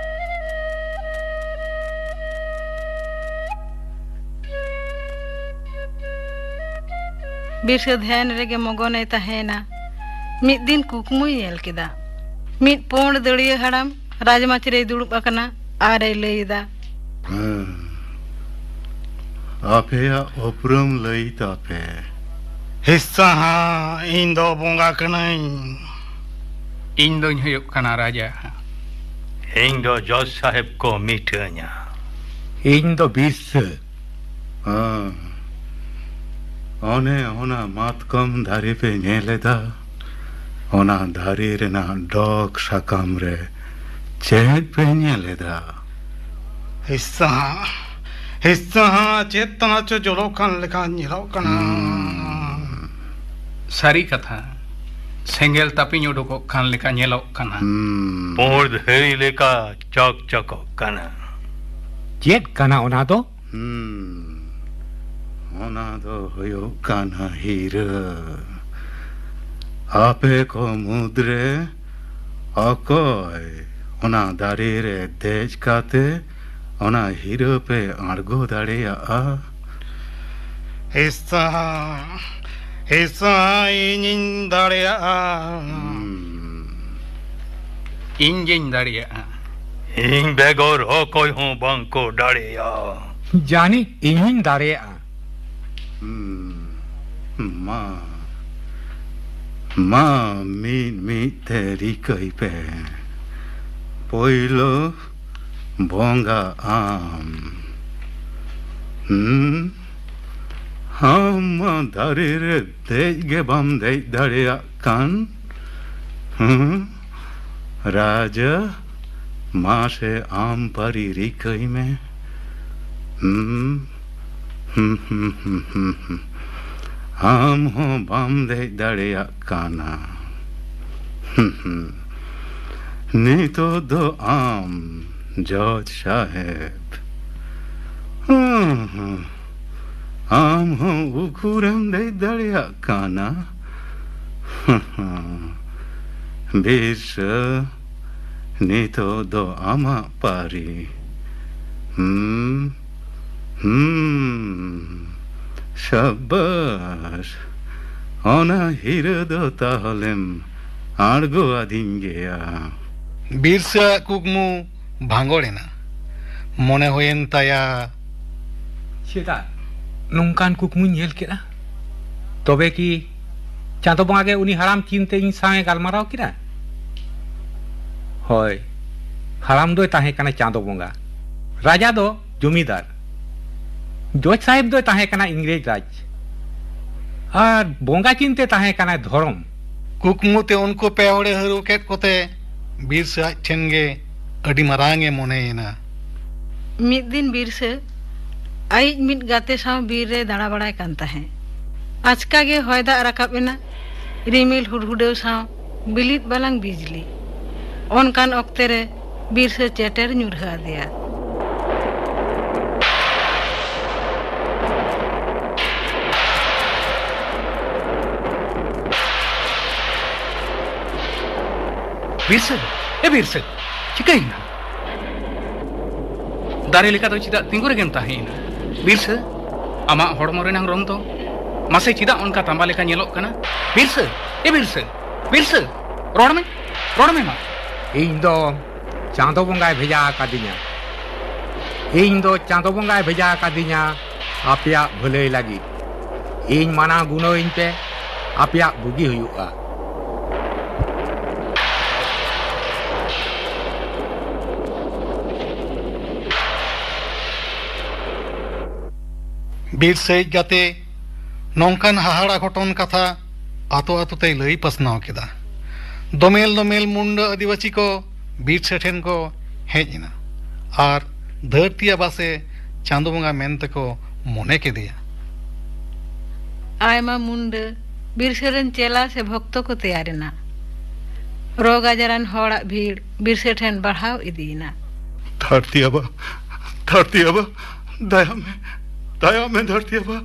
ᱵᱤᱨᱥᱟᱹ ᱫᱷᱮᱭᱟᱱ ᱨᱮᱜᱮ ᱢᱚᱜᱚᱱᱮ ᱛᱟᱦᱮᱸᱭᱮᱱᱟ᱾ ᱢᱤᱫ ᱫᱤᱱ ᱠᱩᱠᱢᱩᱭ ᱧᱮᱞ ᱠᱮᱫᱟ᱾ ᱢᱤᱫ ᱯᱩᱸᱰ ᱫᱟᱹᱲᱭᱟᱹ ᱦᱟᱲᱟᱢ ᱨᱟᱡᱽᱢᱟᱪᱤ ᱨᱮᱭ ᱫᱩᱲᱩᱵ ᱟᱠᱟᱱᱟ ᱟᱨᱮ ᱞᱟᱹᱭ ᱮᱫᱟ, ᱦᱮᱸ᱾ ᱟᱯᱮᱭᱟᱜ ᱩᱯᱨᱩᱢ ᱞᱟᱹᱭ ᱛᱟᱯᱮ᱾ ᱦᱤᱥᱥᱟ ᱦᱟᱸ, ᱤᱧ ᱫᱚ ᱵᱚᱸᱜᱟ ᱠᱟᱹᱱᱟᱹᱧ᱾ ᱤᱧ ᱫᱚᱧ ᱦᱩᱭᱩᱜ ᱠᱟᱱᱟ ᱨᱟᱡᱟ᱾ ᱤᱧ ᱫᱚ ᱡᱚᱡᱽ ᱥᱟᱦᱮᱵ ᱠᱚ ᱢᱤᱴᱷᱟᱹᱧᱟ᱾ ᱤᱧ ᱫᱚ ᱵᱤᱨᱥᱟᱹ᱾ ᱦᱮᱸ᱾ ᱚᱱᱮ ᱚᱱᱟ ᱢᱟᱛᱠᱚᱢ ᱫᱟᱨᱮ ᱯᱮ ᱧᱮᱞ ᱮᱫᱟ? ᱚᱱᱟ ᱫᱟᱨᱮ ᱨᱮᱱᱟᱜ ᱰᱚᱜᱽ ᱥᱟᱠᱟᱢ ᱨᱮ ᱪᱮᱫ ᱯᱮ ᱧᱮᱞ ᱮᱫᱟ? ᱦᱤᱥᱥᱟ ᱦᱟᱸ, ᱦᱤᱥᱥᱟ ᱦᱟᱸ, ᱪᱮᱫ ᱛᱟᱱᱟ ᱪᱚ ᱡᱚᱞᱚᱜ ᱠᱟᱱ ᱞᱮᱠᱟ ᱧᱮᱞᱚᱜ ᱠᱟᱱᱟ᱾ ᱦᱩᱸ᱾ ᱥᱟᱹᱨᱤ ᱠᱟᱛᱷᱟ, ᱥᱮᱸᱜᱮᱞ ᱛᱟᱹᱯᱤᱧ ᱩᱰᱩᱠᱚᱜ ᱠᱟᱱ ᱞᱮᱠᱟ ᱧᱮᱞᱚᱜ ᱠᱟᱱᱟ᱾ ᱦᱩᱸ᱾ ᱯᱩᱸᱰ ᱫᱷᱤᱨᱤ ᱞᱮᱠᱟ ᱪᱚᱠᱪᱚᱠᱚᱜ ᱠᱟᱱᱟ᱾ ᱪᱮᱫ ᱠᱟᱱᱟ ᱚᱱᱟ ᱫᱚ? ᱦᱩᱸ, ᱚᱱᱟ ᱫᱚ ᱦᱩᱭᱩᱜ ᱠᱟᱱᱟ ᱦᱤᱨᱟᱹ᱾ ᱟᱯᱮ ᱠᱚ ᱢᱩᱫᱽᱨᱮ ᱚᱠᱚᱭ ᱚᱱᱟ ᱫᱟᱨᱮ ᱨᱮ ᱫᱮᱡ ᱠᱟᱛᱮ ᱚᱱᱟ ᱦᱤᱨᱟᱹ ᱯᱮ ᱟᱬᱜᱚ ᱫᱟᱲᱮᱭᱟᱜᱼᱟ? ᱤᱥᱟ, ᱤᱥᱟ, ᱤᱧᱤᱧ ᱫᱟᱲᱮᱭᱟᱜᱼᱟ᱾ ᱤᱧ ᱜᱤᱧ ᱫᱟᱲᱮᱭᱟᱜᱼᱟ᱾ ᱤᱧ ᱵᱮᱜᱚᱨ ᱚᱠᱚᱭ ᱦᱚᱸ ᱵᱟᱝ ᱠᱚ ᱫᱟᱲᱮᱭᱟᱜᱼᱟ᱾ ᱡᱟᱹᱱᱤᱡ ᱤᱧ ᱦᱚᱸᱧ ᱫᱟᱲᱮᱭᱟᱜᱼᱟ᱾ ᱢᱟ, ᱢᱟ, ᱢᱤᱫ ᱢᱤᱫ ᱛᱮ ᱨᱤᱠᱟᱹᱭ ᱯᱮ᱾ ᱯᱳᱭᱞᱳ ᱵᱚᱸᱜᱟ ᱟᱢ᱾ ᱦᱩᱸ? ᱟᱢ ᱢᱟ ᱫᱟᱨᱮ ᱨᱮ ᱫᱮᱡ ᱜᱮ ᱵᱟᱢ ᱫᱮᱡ ᱫᱟᱲᱮᱭᱟᱜ ᱠᱟᱱ᱾ ᱦᱩᱸ? ᱨᱟᱡᱟ, ᱢᱟᱥᱮ ᱟᱢ ᱯᱟᱹᱨᱤ ᱨᱤᱠᱟᱹᱭ ᱢᱮ᱾ ᱦᱩᱸ? ᱦᱩᱸ, ᱦᱩᱸ, ᱦᱩᱸ, ᱦᱩᱸ, ᱦᱩᱸ᱾ ᱟᱢ ᱦᱚᱸ ᱵᱟᱢ ᱫᱮᱡ ᱫᱟᱲᱮᱭᱟᱜ ᱠᱟᱱᱟ᱾ ᱦᱩᱸ, ᱦᱩᱸ᱾ ᱱᱤᱛᱚᱜ ᱫᱚ ᱟᱢ, ᱡᱚᱡᱽ ᱥᱟᱦᱮᱵᱽ᱾ ᱦᱩᱸ, ᱦᱩᱸ᱾ ᱟᱢ ᱦᱚᱸ ᱩᱠᱩᱨᱮᱢ ᱫᱮᱡ ᱫᱟᱲᱮᱭᱟᱜ ᱠᱟᱱᱟ? ᱵᱤᱨᱥᱟᱹ, ᱱᱤᱛᱚᱜ ᱫᱚ ᱟᱢᱟᱜ ᱯᱟᱹᱨᱤ᱾ ᱦᱩᱸ, ᱦᱩᱸ, ᱥᱟᱵᱟᱥ᱾ ᱚᱱᱟ ᱦᱤᱨᱟᱹ ᱫᱚ ᱛᱟᱦᱞᱮᱢ ᱟᱬᱜᱚ ᱟᱹᱫᱤᱧ ᱜᱮᱭᱟ᱾ ᱵᱤᱨᱥᱟᱹᱣᱟᱜ ᱠᱩᱠᱢᱩ ᱵᱷᱟᱸᱜᱚᱲ ᱮᱱᱟ᱾ ᱢᱚᱱᱮ ᱦᱩᱭᱮᱱ ᱛᱟᱭᱟ, ᱪᱮᱫᱟᱜ ᱱᱚᱝᱠᱟᱱ ᱠᱩᱠᱢᱩᱧ ᱧᱮᱞ ᱠᱮᱫᱟ? ᱛᱚᱵᱮ ᱠᱤ ᱪᱟᱸᱫᱚ ᱵᱚᱸᱜᱟ ᱜᱮ ᱩᱱᱤ ᱦᱟᱲᱟᱢ ᱪᱤᱱᱛᱮ ᱤᱧ ᱥᱟᱶ ᱮ ᱜᱟᱞᱢᱟᱨᱟᱣ ᱠᱮᱫᱟ? ᱦᱳᱭ, ᱦᱟᱲᱟᱢ ᱫᱚᱭ ᱛᱟᱦᱮᱸ ᱠᱟᱱᱟ ᱪᱟᱸᱫᱚ ᱵᱚᱸᱜᱟ, ᱨᱟᱡᱟ ᱫᱚ ᱡᱚᱢᱤᱫᱟᱨ, ᱡᱚᱡᱽ ᱥᱟᱦᱮᱵᱽ ᱫᱚᱭ ᱛᱟᱦᱮᱸ ᱠᱟᱱᱟ ᱤᱝᱨᱮᱡᱽ ᱨᱟᱡᱽ, ᱟᱨ ᱵᱚᱸᱜᱟ ᱪᱤᱱᱛᱮ ᱛᱟᱦᱮᱸ ᱠᱟᱱᱟᱭ ᱫᱷᱚᱨᱚᱢ᱾ ᱠᱩᱠᱢᱩ ᱛᱮ ᱩᱱᱠᱩ ᱯᱮ ᱦᱚᱲᱮ ᱦᱟᱹᱨᱩ ᱠᱮᱫ ᱠᱚᱛᱮ ᱵᱤᱨᱥᱟᱹ ᱟᱡ ᱴᱷᱮᱱ ᱜᱮ ᱟᱹᱰᱤ ᱢᱟᱨᱟᱝ ᱮ ᱢᱚᱱᱮᱭᱮᱱᱟ᱾ ᱢᱤᱫ ᱫᱤᱱ ᱵᱤᱨᱥᱟᱹ ᱟᱭᱤᱡ ᱢᱤᱫ ᱜᱟᱛᱮ ᱥᱟᱶ ᱵᱤᱨ ᱨᱮ ᱫᱟᱬᱟ ᱵᱟᱲᱟᱭ ᱠᱟᱱ ᱛᱟᱦᱮᱸ᱾ ᱟᱪᱠᱟ ᱜᱮ ᱦᱚᱭ ᱫᱟᱜ ᱨᱟᱠᱟᱵ ᱮᱱᱟ, ᱨᱤᱢᱤᱞ ᱦᱩᱰᱦᱩᱰᱟᱹᱣ ᱥᱟᱶ ᱵᱤᱞᱤᱫ ᱵᱟᱞᱟᱝ ᱵᱤᱡᱽᱞᱤ᱾ ᱚᱱᱠᱟᱱ ᱚᱠᱛᱮ ᱨᱮ ᱵᱤᱨᱥᱟᱹ ᱪᱮᱴᱮᱨ ᱧᱩᱨᱦᱟᱹ ᱟᱫᱮᱭᱟ᱾ ᱵᱤᱨᱥᱟᱹ, ᱮ ᱵᱤᱨᱥᱟᱹ, ᱪᱤᱠᱟᱹᱭᱮᱱᱟ? ᱫᱟᱨᱮ ᱞᱮᱠᱟ ᱫᱚ ᱪᱮᱫᱟᱜ ᱛᱤᱸᱜᱩ ᱨᱮᱜᱮᱢ ᱛᱟᱦᱮᱸᱭᱮᱱᱟ? ᱵᱤᱨᱥᱟᱹ, ᱟᱢᱟᱜ ᱦᱚᱲᱢᱚ ᱨᱮᱱᱟᱝ ᱨᱚᱝ ᱫᱚ ᱢᱟᱥᱮ ᱪᱮᱫᱟᱜ ᱚᱱᱠᱟ ᱛᱟᱢᱵᱟ ᱞᱮᱠᱟ ᱧᱮᱞᱚᱜ ᱠᱟᱱᱟ? ᱵᱤᱨᱥᱟᱹ, ᱮ ᱵᱤᱨᱥᱟᱹ, ᱵᱤᱨᱥᱟᱹ, ᱨᱚᱲ ᱢᱮ, ᱨᱚᱲ ᱢᱮ ᱢᱟ᱾ ᱤᱧ ᱫᱚ ᱪᱟᱸᱫᱚ ᱵᱚᱸᱜᱟᱭ ᱵᱷᱮᱡᱟ ᱟᱠᱟᱫᱤᱧᱟ᱾ ᱤᱧ ᱫᱚ ᱪᱟᱸᱫᱚ ᱵᱚᱸᱜᱟᱭ ᱵᱷᱮᱡᱟ ᱟᱠᱟᱫᱤᱧᱟ ᱟᱯᱮᱭᱟᱜ ᱵᱷᱟᱹᱞᱟᱹᱭ ᱞᱟᱹᱜᱤᱫ᱾ ᱤᱧ ᱢᱟᱱᱟᱣ ᱜᱩᱱᱟᱹᱣᱤᱧ ᱯᱮ, ᱟᱯᱮᱭᱟᱜ ᱵᱩᱜᱤ ᱦᱩᱭᱩᱜᱼᱟ᱾ ᱵᱤᱨ ᱥᱟᱹᱭᱤᱡ ᱜᱟᱛᱮ ᱱᱚᱝᱠᱟᱱ ᱦᱟᱦᱟᱲᱟ ᱜᱷᱚᱴᱚᱱ ᱠᱟᱛᱷᱟ ᱟᱛᱳ ᱟᱛᱳ ᱛᱮᱭ ᱞᱟᱹᱭ ᱯᱟᱥᱱᱟᱣ ᱠᱮᱫᱟ᱾ ᱫᱚᱢᱮᱞ ᱫᱚᱢᱮᱞ ᱢᱩᱱᱰᱟᱹ ᱟᱹᱫᱤᱵᱟᱹᱥᱤ ᱠᱚ ᱵᱤᱨᱥᱟᱹ ᱴᱷᱮᱱ ᱠᱚ ᱦᱮᱡ ᱮᱱᱟ ᱟᱨ ᱫᱷᱟᱹᱨᱛᱤ ᱟᱵᱟ ᱥᱮ ᱪᱟᱸᱫᱚ ᱵᱚᱸᱜᱟ ᱢᱮᱱᱛᱮ ᱠᱚ ᱢᱚᱱᱮ ᱠᱮᱫᱮᱭᱟ᱾ ᱟᱭᱢᱟ ᱢᱩᱱᱰᱟᱹ ᱵᱤᱨᱥᱟᱹ ᱨᱮᱱ ᱪᱮᱞᱟ ᱥᱮ ᱵᱷᱚᱠᱛᱚ ᱠᱚ ᱛᱮᱭᱟᱨ ᱮᱱᱟ᱾ ᱨᱳᱜᱽ ᱟᱡᱟᱨᱟᱱ ᱦᱚᱲᱟᱜ ᱵᱷᱤᱲ ᱵᱤᱨᱥᱟᱹ ᱴᱷᱮᱱ ᱵᱟᱲᱦᱟᱣ ᱤᱫᱤᱭᱮᱱᱟ᱾ ᱫᱷᱟᱹᱨᱛᱤ ᱟᱵᱟ, ᱫᱷᱟᱹᱨᱛᱤ ᱟᱵᱟ, ᱫᱟᱭᱟ ᱢᱮ, ᱫᱟᱭᱟ ᱢᱮ ᱫᱷᱟᱹᱨᱛᱤ ᱟᱵᱟ᱾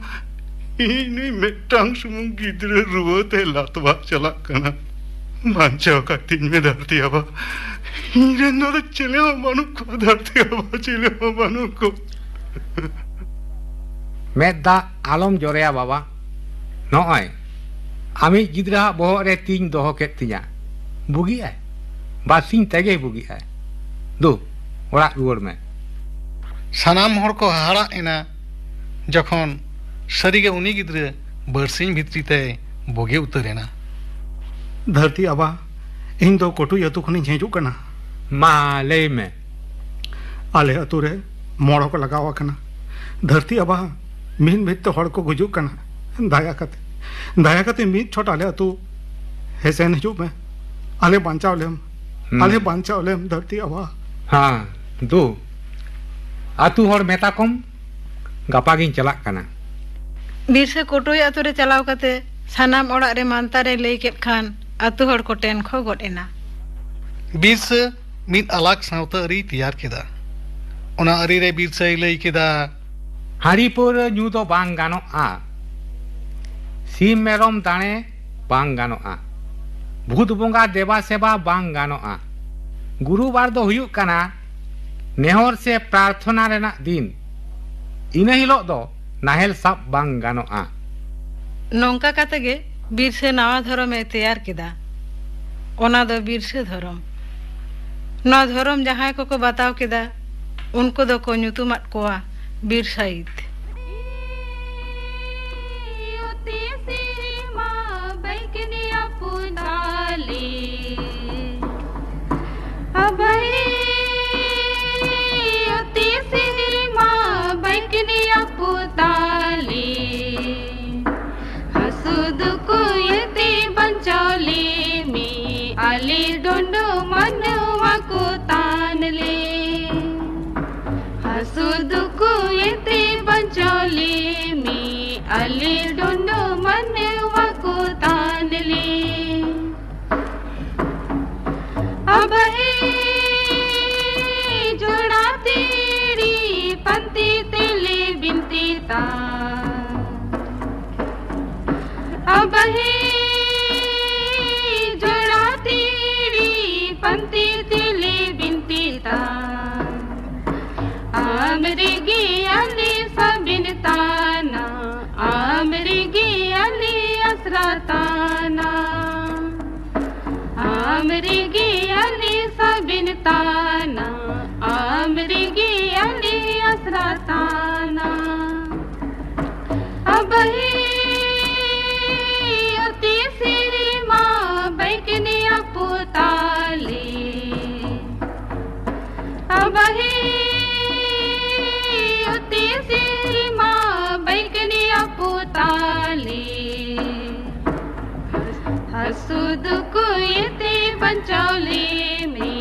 ᱤᱧ ᱱᱩᱭ ᱢᱤᱫᱴᱟᱝ ᱥᱩᱢᱩᱝ ᱜᱤᱫᱽᱨᱟᱹ ᱨᱩᱣᱟᱹ ᱛᱮ ᱞᱟᱛᱣᱟᱜ ᱪᱟᱞᱟᱜ ᱠᱟᱱᱟ᱾ ᱵᱟᱧᱪᱟᱣ ᱠᱟᱹᱛᱤᱧ ᱢᱮ ᱫᱷᱟᱹᱨᱛᱤ ᱟᱵᱟ᱾ ᱤᱧ ᱨᱮᱱ ᱫᱚ ᱪᱮᱞᱮ ᱦᱚᱸ ᱵᱟᱹᱱᱩᱜ ᱠᱚᱣᱟ ᱫᱷᱟᱹᱨᱛᱤ ᱟᱵᱟ, ᱪᱮᱞᱮ ᱦᱚᱸ ᱵᱟᱹᱱᱩᱜ ᱠᱚᱣᱟ᱾ ᱢᱮᱫ ᱫᱟᱜ ᱟᱞᱚᱢ ᱡᱚᱨᱚᱭᱟ ᱵᱟᱵᱟ᱾ ᱱᱚᱜᱼᱚᱭ ᱟᱢᱤᱡ ᱜᱤᱫᱽᱨᱟᱹᱣᱟᱜ ᱵᱚᱦᱚᱜ ᱨᱮ ᱛᱤᱧ ᱫᱚᱦᱚ ᱠᱮᱫ ᱛᱤᱧᱟ᱾ ᱵᱩᱜᱤᱜᱼᱟᱭ, ᱵᱟᱨᱥᱤᱧ ᱛᱮᱜᱮᱭ ᱵᱩᱜᱤᱜᱼᱟᱭ᱾ ᱫᱩ, ᱚᱲᱟᱜ ᱨᱩᱣᱟᱹᱲ ᱢᱮ᱾ ᱥᱟᱱᱟᱢ ᱦᱚᱲ ᱠᱚ ᱦᱟᱦᱟᱲᱟᱜ ᱮᱱᱟ ᱡᱚᱠᱷᱚᱱ ᱥᱟᱹᱨᱤᱜᱮ ᱩᱱᱤ ᱜᱤᱫᱽᱨᱟᱹ ᱵᱟᱨᱥᱤᱧ ᱵᱷᱤᱛᱨᱤ ᱛᱮᱭ ᱵᱩᱜᱤ ᱩᱛᱟᱹᱨ ᱮᱱᱟ᱾ ᱫᱷᱟᱹᱨᱛᱤ ᱟᱵᱟ, ᱤᱧ ᱫᱚ ᱠᱚᱴᱩᱭ ᱟᱹᱛᱩ ᱠᱷᱚᱱᱤᱧ ᱦᱤᱡᱩᱜ ᱠᱟᱱᱟ᱾ ᱢᱟ, ᱞᱟᱹᱭ ᱢᱮ᱾ ᱟᱞᱮ ᱟᱹᱛᱩ ᱨᱮ ᱢᱚᱲᱚ ᱠᱚ ᱞᱟᱜᱟᱣ ᱟᱠᱟᱱᱟ᱾ ᱫᱷᱟᱹᱨᱛᱤ ᱟᱵᱟ, ᱢᱤᱫ ᱢᱤᱫ ᱛᱮ ᱦᱚᱲ ᱠᱚ ᱜᱩᱡᱩᱜ ᱠᱟᱱᱟ᱾ ᱫᱟᱭᱟ ᱠᱟᱛᱮ, ᱫᱟᱭᱟ ᱠᱟᱛᱮ ᱢᱤᱫ ᱪᱷᱚᱴ ᱟᱞᱮ ᱟᱹᱛᱩ ᱦᱮᱡ ᱥᱮᱱ ᱦᱤᱡᱩᱜ ᱢᱮ᱾ ᱟᱞᱮ ᱵᱟᱧᱪᱟᱣ ᱞᱮᱢ, ᱦᱩᱸ᱾ ᱟᱞᱮ ᱵᱟᱧᱪᱟᱣ ᱞᱮᱢ ᱫᱷᱟᱹᱨᱛᱤ ᱟᱵᱟ᱾ ᱦᱮᱸ, ᱫᱩ, ᱟᱹᱛᱩ ᱦᱚᱲ ᱢᱮᱛᱟ ᱠᱚᱢ, ᱜᱟᱯᱟ ᱜᱤᱧ ᱪᱟᱞᱟᱜ ᱠᱟᱱᱟ᱾ ᱵᱤᱨᱥᱟᱹ ᱠᱚᱴᱳᱭ ᱟᱛᱳ ᱨᱮ ᱪᱟᱞᱟᱣ ᱠᱟᱛᱮ ᱥᱟᱱᱟᱢ ᱚᱲᱟᱜ ᱨᱮ ᱢᱟᱱᱛᱟᱨᱮ ᱞᱟᱹᱭ ᱠᱮᱫ ᱠᱷᱟᱱ ᱟᱛᱳ ᱦᱚᱲ ᱠᱚ ᱴᱮᱱᱠᱷᱚ ᱜᱚᱫ ᱮᱱᱟ᱾ ᱵᱤᱨᱥᱟᱹ ᱢᱤᱫ ᱟᱞᱟᱜᱽ ᱥᱟᱶᱛᱟ ᱟᱹᱨᱤᱭ ᱛᱮᱭᱟᱨ ᱠᱮᱫᱟ᱾ ᱚᱱᱟ ᱟᱹᱨᱤ ᱨᱮ ᱵᱤᱨᱥᱟᱹᱭ ᱞᱟᱹᱭ ᱠᱮᱫᱟ, ᱦᱟᱺᱰᱤ ᱯᱟᱹᱣᱨᱟᱹ ᱧᱩ ᱫᱚ ᱵᱟᱝ ᱜᱟᱱᱚᱜᱼᱟ᱾ ᱥᱤᱢ ᱢᱮᱨᱚᱢ ᱫᱟᱲᱮ ᱵᱟᱝ ᱜᱟᱱᱚᱜᱼᱟ᱾ ᱵᱷᱩᱛ ᱵᱚᱸᱜᱟ ᱫᱮᱵᱟ ᱥᱮᱵᱟ ᱵᱟᱝ ᱜᱟᱱᱚᱜᱼᱟ᱾ ᱜᱩᱨᱩᱵᱟᱨ ᱫᱚ ᱦᱩᱭᱩᱜ ᱠᱟᱱᱟ ᱱᱮᱦᱚᱨ ᱥᱮ ᱯᱨᱟᱨᱛᱷᱚᱱᱟ ᱨᱮᱱᱟᱜ ᱫᱤᱱ᱾ ᱤᱱᱟᱹ ᱦᱤᱞᱳᱜ ᱫᱚ ᱱᱟᱦᱮᱞ ᱥᱟᱵ ᱵᱟᱝ ᱜᱟᱱᱚᱜᱼᱟ᱾ ᱱᱚᱝᱠᱟ ᱠᱟᱛᱮ ᱜᱮ ᱵᱤᱨᱥᱟᱹ ᱱᱟᱣᱟ ᱫᱷᱚᱨᱚᱢᱮ ᱛᱮᱭᱟᱨ ᱠᱮᱫᱟ᱾ ᱚᱱᱟ ᱫᱚ ᱵᱤᱨᱥᱟᱹ ᱫᱷᱚᱨᱚᱢ᱾ ᱱᱚᱣᱟ ᱫᱷᱚᱨᱚᱢ ᱡᱟᱦᱟᱸᱭ ᱠᱚᱠᱚ ᱵᱟᱛᱟᱣ ᱠᱮᱫᱟ, ᱩᱱᱠᱩ ᱫᱚᱠᱚ ᱧᱩᱛᱩᱢᱟᱫ ᱠᱚᱣᱟ ᱵᱤᱨᱥᱟᱭᱤᱛ᱾ ᱟᱵᱟᱭ ᱚᱛᱤ ᱥᱤᱨᱢᱟ ᱵᱟᱹᱭᱠᱱᱤᱭᱟ ᱯᱩᱛᱟᱞᱤ᱾ ᱦᱟᱹᱥᱩ ᱫᱩᱠᱩ ᱮᱛᱤ ᱵᱟᱧᱪᱚᱞᱤ ᱢᱤ ᱟᱞᱤ ᱰᱩᱸᱰᱩ ᱢᱟᱱᱣᱟ ᱠᱚ ᱛᱟᱱᱞᱤ᱾ ᱦᱟᱹᱥᱩ ᱫᱩᱠᱩ ᱮᱛᱤ ᱵᱟᱧᱪᱚᱞᱤ ᱢᱤ ᱟᱞᱤ ᱰᱩᱸᱰᱩ ᱢᱟᱱᱣᱟ ᱠᱚ ᱛᱟᱱᱞᱤ᱾ ᱟᱵᱟᱦᱤ ᱡᱚᱲᱟ ᱛᱤᱲᱤ ᱯᱟᱱᱛᱤ ᱛᱮᱞᱤ ᱵᱤᱱᱛᱤ ᱛᱟ᱾ ᱟᱵᱟᱦᱤ ᱡᱚᱲᱟ ᱛᱤᱲᱤ ᱯᱟᱱᱛᱤ ᱛᱮᱞᱤ ᱵᱤᱱᱛᱤ ᱛᱟ᱾ ᱟᱢ ᱨᱮᱜᱮ ᱟᱞᱮ ᱥᱟᱵᱤᱱ ᱛᱟᱱᱟ, ᱟᱢ ᱨᱮᱜᱮ ᱟᱞᱮ ᱟᱥᱨᱟ ᱛᱟᱱᱟ᱾ ᱟᱢ ᱨᱮᱜᱮ ᱟᱞᱮ ᱥᱟᱵᱤᱱ ᱛᱟᱱᱟ, ᱟᱢ ᱨᱮᱜᱮ ᱟᱞᱮ ᱟᱥᱨᱟ ᱛᱟᱱᱟ᱾ ᱟᱵᱟᱦᱤ ᱚᱛᱤ ᱥᱤᱨᱢᱟ ᱵᱟᱹᱭᱠᱱᱤᱭᱟ ᱯᱩᱛᱟᱞᱤ᱾ ᱟᱵᱟᱦᱤ ᱚᱛᱤ ᱥᱤᱨᱢᱟ ᱵᱟᱹᱭᱠᱱᱤᱭᱟ ᱯᱩᱛᱟᱞᱤ᱾ ᱦᱟᱹᱥᱩ ᱫᱩᱠᱩ ᱮᱛᱤ ᱵᱟᱧᱪᱚᱞᱤ ᱢᱤ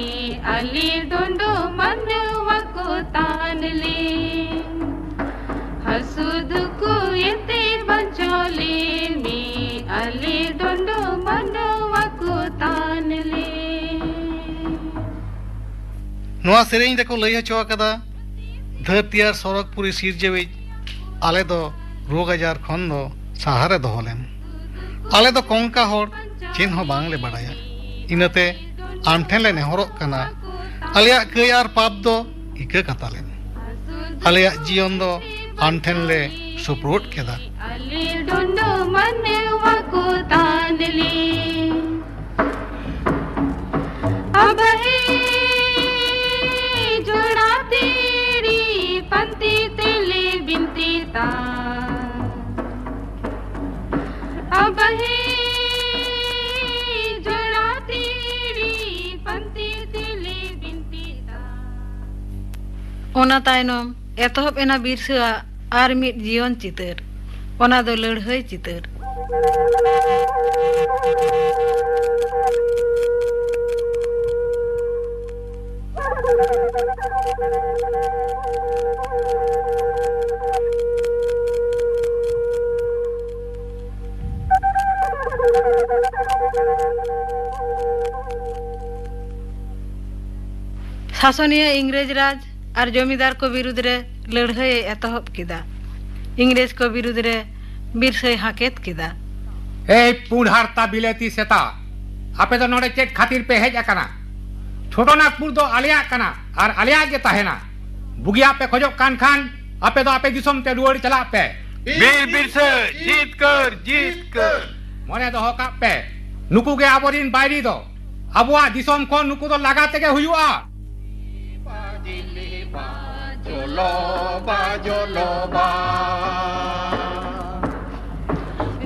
ᱟᱞᱤ ᱰᱩᱸᱰᱩ ᱢᱟᱱᱣᱟ ᱠᱚ ᱛᱟᱱᱞᱤ᱾ ᱦᱟᱹᱥᱩ ᱫᱩᱠᱩ ᱮᱛᱤ ᱵᱟᱧᱪᱚᱞᱤ ᱢᱤ ᱟᱞᱤ ᱰᱩᱸᱰᱩ ᱢᱟᱱᱣᱟ ᱠᱚ ᱛᱟᱱᱞᱤ᱾ ᱱᱚᱣᱟ ᱥᱮᱨᱮᱧ ᱨᱮᱠᱚ ᱞᱟᱹᱭ ᱦᱚᱪᱚ ᱟᱠᱟᱫᱟ, ᱫᱷᱟᱹᱨᱛᱤ ᱟᱨ ᱥᱚᱨᱚᱜᱽᱯᱩᱨᱤ ᱥᱤᱨᱡᱟᱹᱣᱤᱡ ᱟᱞᱮ ᱫᱚ ᱨᱳᱜᱽ ᱟᱡᱟᱨ ᱠᱷᱚᱱ ᱫᱚ ᱥᱟᱦᱟᱨᱮ ᱫᱚᱦᱚ ᱞᱮᱢ᱾ ᱟᱞᱮ ᱫᱚ ᱠᱚᱝᱠᱟ ᱦᱚᱲ ᱪᱮᱫ ᱦᱚᱸ ᱵᱟᱝᱞᱮ ᱵᱟᱲᱟᱭᱟ᱾ ᱤᱱᱟᱹᱛᱮ ᱟᱢ ᱴᱷᱮᱱ ᱞᱮ ᱱᱮᱦᱚᱨᱚᱜ ᱠᱟᱱᱟ, ᱟᱞᱮᱭᱟᱜ ᱠᱟᱹᱭ ᱟᱨ ᱯᱟᱯ ᱫᱚ ᱤᱠᱟᱹ ᱠᱟᱛᱟ ᱞᱮᱢ᱾ ᱟᱞᱮᱭᱟᱜ ᱡᱤᱭᱚᱱ ᱫᱚ ᱟᱢ ᱴᱷᱮᱱ ᱞᱮ ᱥᱩᱯᱨᱩᱫ ᱠᱮᱫᱟ᱾ ᱟᱞᱮ ᱰᱩᱰᱩ ᱢᱟᱱᱣᱟ ᱠᱚ ᱛᱟᱱ ᱞᱮ, ᱟᱵᱟᱦᱮ ᱡᱚᱲᱟ ᱛᱮᱨᱤ ᱯᱟᱱᱛᱮ ᱛᱮᱞᱮ ᱵᱤᱱᱛᱤ ᱛᱟ, ᱟᱵᱟᱦᱮ ᱡᱚᱲᱟ ᱛᱮᱨᱤ ᱯᱟᱱᱛᱮ ᱛᱮᱞᱮ ᱵᱤᱱᱛᱤ ᱛᱟ᱾ ᱚᱱᱟ ᱛᱟᱭᱱᱚᱢ ᱮᱛᱚᱦᱚᱵ ᱮᱱᱟ ᱵᱤᱨᱥᱟᱹᱣᱟᱜ ᱟᱨ ᱢᱤᱫ ᱡᱤᱭᱚᱱ ᱪᱤᱛᱟᱹᱨ, ᱚᱱᱟ ᱫᱚ ᱞᱟᱹᱲᱦᱟᱹᱭ ᱪᱤᱛᱟᱹᱨ᱾ ᱥᱟᱥᱚᱱᱤᱭᱟᱹ ᱤᱝᱨᱮᱡᱽ ᱨᱟᱡᱽ ᱟᱨ ᱡᱚᱢᱤᱫᱟᱨ ᱠᱚ ᱵᱤᱨᱩᱫᱽ ᱨᱮ ᱞᱟᱹᱲᱦᱟᱹᱭ ᱮ ᱮᱛᱚᱦᱚᱵ ᱠᱮᱫᱟ᱾ ᱤᱝᱨᱮᱡᱽ ᱠᱚ ᱵᱤᱨᱩᱫᱽ ᱨᱮ ᱵᱤᱨᱥᱟᱹᱭ ᱦᱟᱠᱮᱛ ᱠᱮᱫᱟ᱾ ᱮᱭ ᱯᱩᱸᱰ ᱦᱟᱨᱛᱟ ᱵᱤᱞᱟᱹᱛᱤ ᱥᱮᱛᱟ, ᱟᱯᱮ ᱫᱚ ᱱᱚᱰᱮ ᱪᱮᱫ ᱠᱷᱟᱹᱛᱤᱨ ᱯᱮ ᱦᱮᱡ ᱟᱠᱟᱱᱟ? ᱪᱷᱳᱴᱳ ᱱᱟᱜᱽᱯᱩᱨ ᱫᱚ ᱟᱞᱮᱭᱟᱜ ᱠᱟᱱᱟ ᱟᱨ ᱟᱞᱮᱭᱟᱜ ᱜᱮ ᱛᱟᱦᱮᱱᱟ᱾ ᱵᱩᱜᱤᱭᱟᱜ ᱯᱮ ᱠᱷᱚᱡᱚᱜ ᱠᱟᱱ ᱠᱷᱟᱱ ᱟᱯᱮ ᱫᱚ ᱟᱯᱮ ᱫᱤᱥᱚᱢ ᱛᱮ ᱨᱩᱣᱟᱹᱲ ᱪᱟᱞᱟᱜ ᱯᱮ᱾ ᱵᱤᱨ ᱵᱤᱨᱥᱟᱹ ᱡᱤᱛᱠᱟᱹᱨ ᱡᱤᱛᱠᱟᱹᱨ᱾ ᱢᱚᱱᱮ ᱫᱚᱦᱚ ᱠᱟᱜ ᱯᱮ, ᱱᱩᱠᱩ ᱜᱮ ᱟᱵᱚᱨᱤᱱ ᱵᱟᱭᱨᱤ ᱫᱚ᱾ ᱟᱵᱚᱣᱟᱜ ᱫᱤᱥᱚᱢ ᱠᱷᱚᱱ ᱱᱩᱠᱩ ᱫᱚ ᱞᱟᱜᱟ ᱛᱮᱜᱮ ᱦᱩᱭᱩᱜᱼᱟ᱾ ᱡᱚᱞᱚ ᱵᱟ ᱡᱚᱞᱚ ᱵᱟ,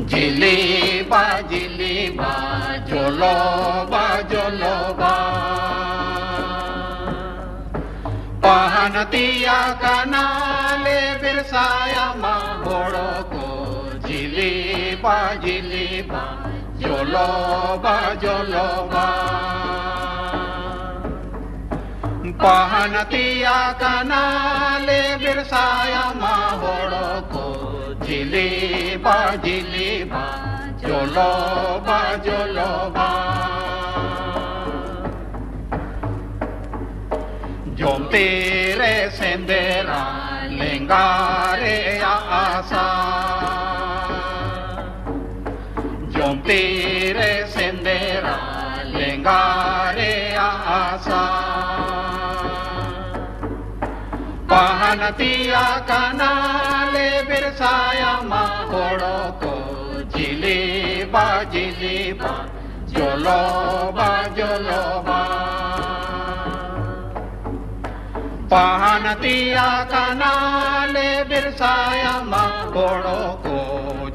ᱡᱤᱞᱤ ᱵᱟ ᱡᱤᱞᱤ ᱵᱟ, ᱡᱚᱞᱚ ᱵᱟ ᱡᱚᱞᱚ ᱵᱟ᱾ ᱯᱟᱦᱟᱱ ᱛᱤᱭᱟ ᱠᱟᱱᱟ ᱞᱮ ᱵᱮᱨᱥᱟᱭᱟ ᱢᱟ ᱦᱚᱲ ᱠᱚ, ᱡᱤᱞᱤ ᱵᱟ ᱡᱤᱞᱤ ᱵᱟ, ᱡᱚᱞᱚ ᱵᱟ ᱡᱚᱞᱚ ᱵᱟ᱾ ᱯᱟᱦᱟᱱ ᱛᱤᱭᱟ ᱠᱟᱱᱟ ᱞᱮ ᱵᱮᱨᱥᱟᱭᱟ ᱢᱟ ᱦᱚᱲ ᱠᱚ, ᱡᱤᱞᱤ ᱵᱟ ᱡᱤᱞᱤ ᱵᱟ, ᱡᱚᱞᱚ ᱵᱟ ᱡᱚᱞᱚ ᱵᱟ᱾ ᱡᱚᱢ ᱛᱤᱨᱮ ᱥᱮᱸᱫᱮᱨᱟ ᱞᱮᱸᱜᱟ ᱨᱮᱭᱟᱜ ᱟᱥᱟ᱾ ᱡᱚᱢ ᱛᱤᱨᱮ ᱥᱮᱸᱫᱮᱨᱟ ᱞᱮᱸᱜᱟ ᱨᱮᱭᱟᱜ ᱟᱥᱟ᱾ ᱯᱟᱦᱟᱱ ᱛᱤᱭᱟ ᱠᱟᱱᱟ ᱞᱮ ᱵᱤᱨᱥᱟᱭᱟ ᱢᱟ ᱦᱚᱲ ᱠᱚ, ᱡᱤᱞᱤ ᱵᱟ ᱡᱤᱞᱤ ᱵᱟ, ᱡᱚᱞᱚ ᱵᱟ ᱡᱚᱞᱚ ᱵᱟ᱾ ᱯᱟᱦᱟᱱ ᱛᱤᱭᱟ ᱠᱟᱱᱟ ᱞᱮ ᱵᱤᱨᱥᱟᱭᱟ ᱢᱟ ᱦᱚᱲ ᱠᱚ,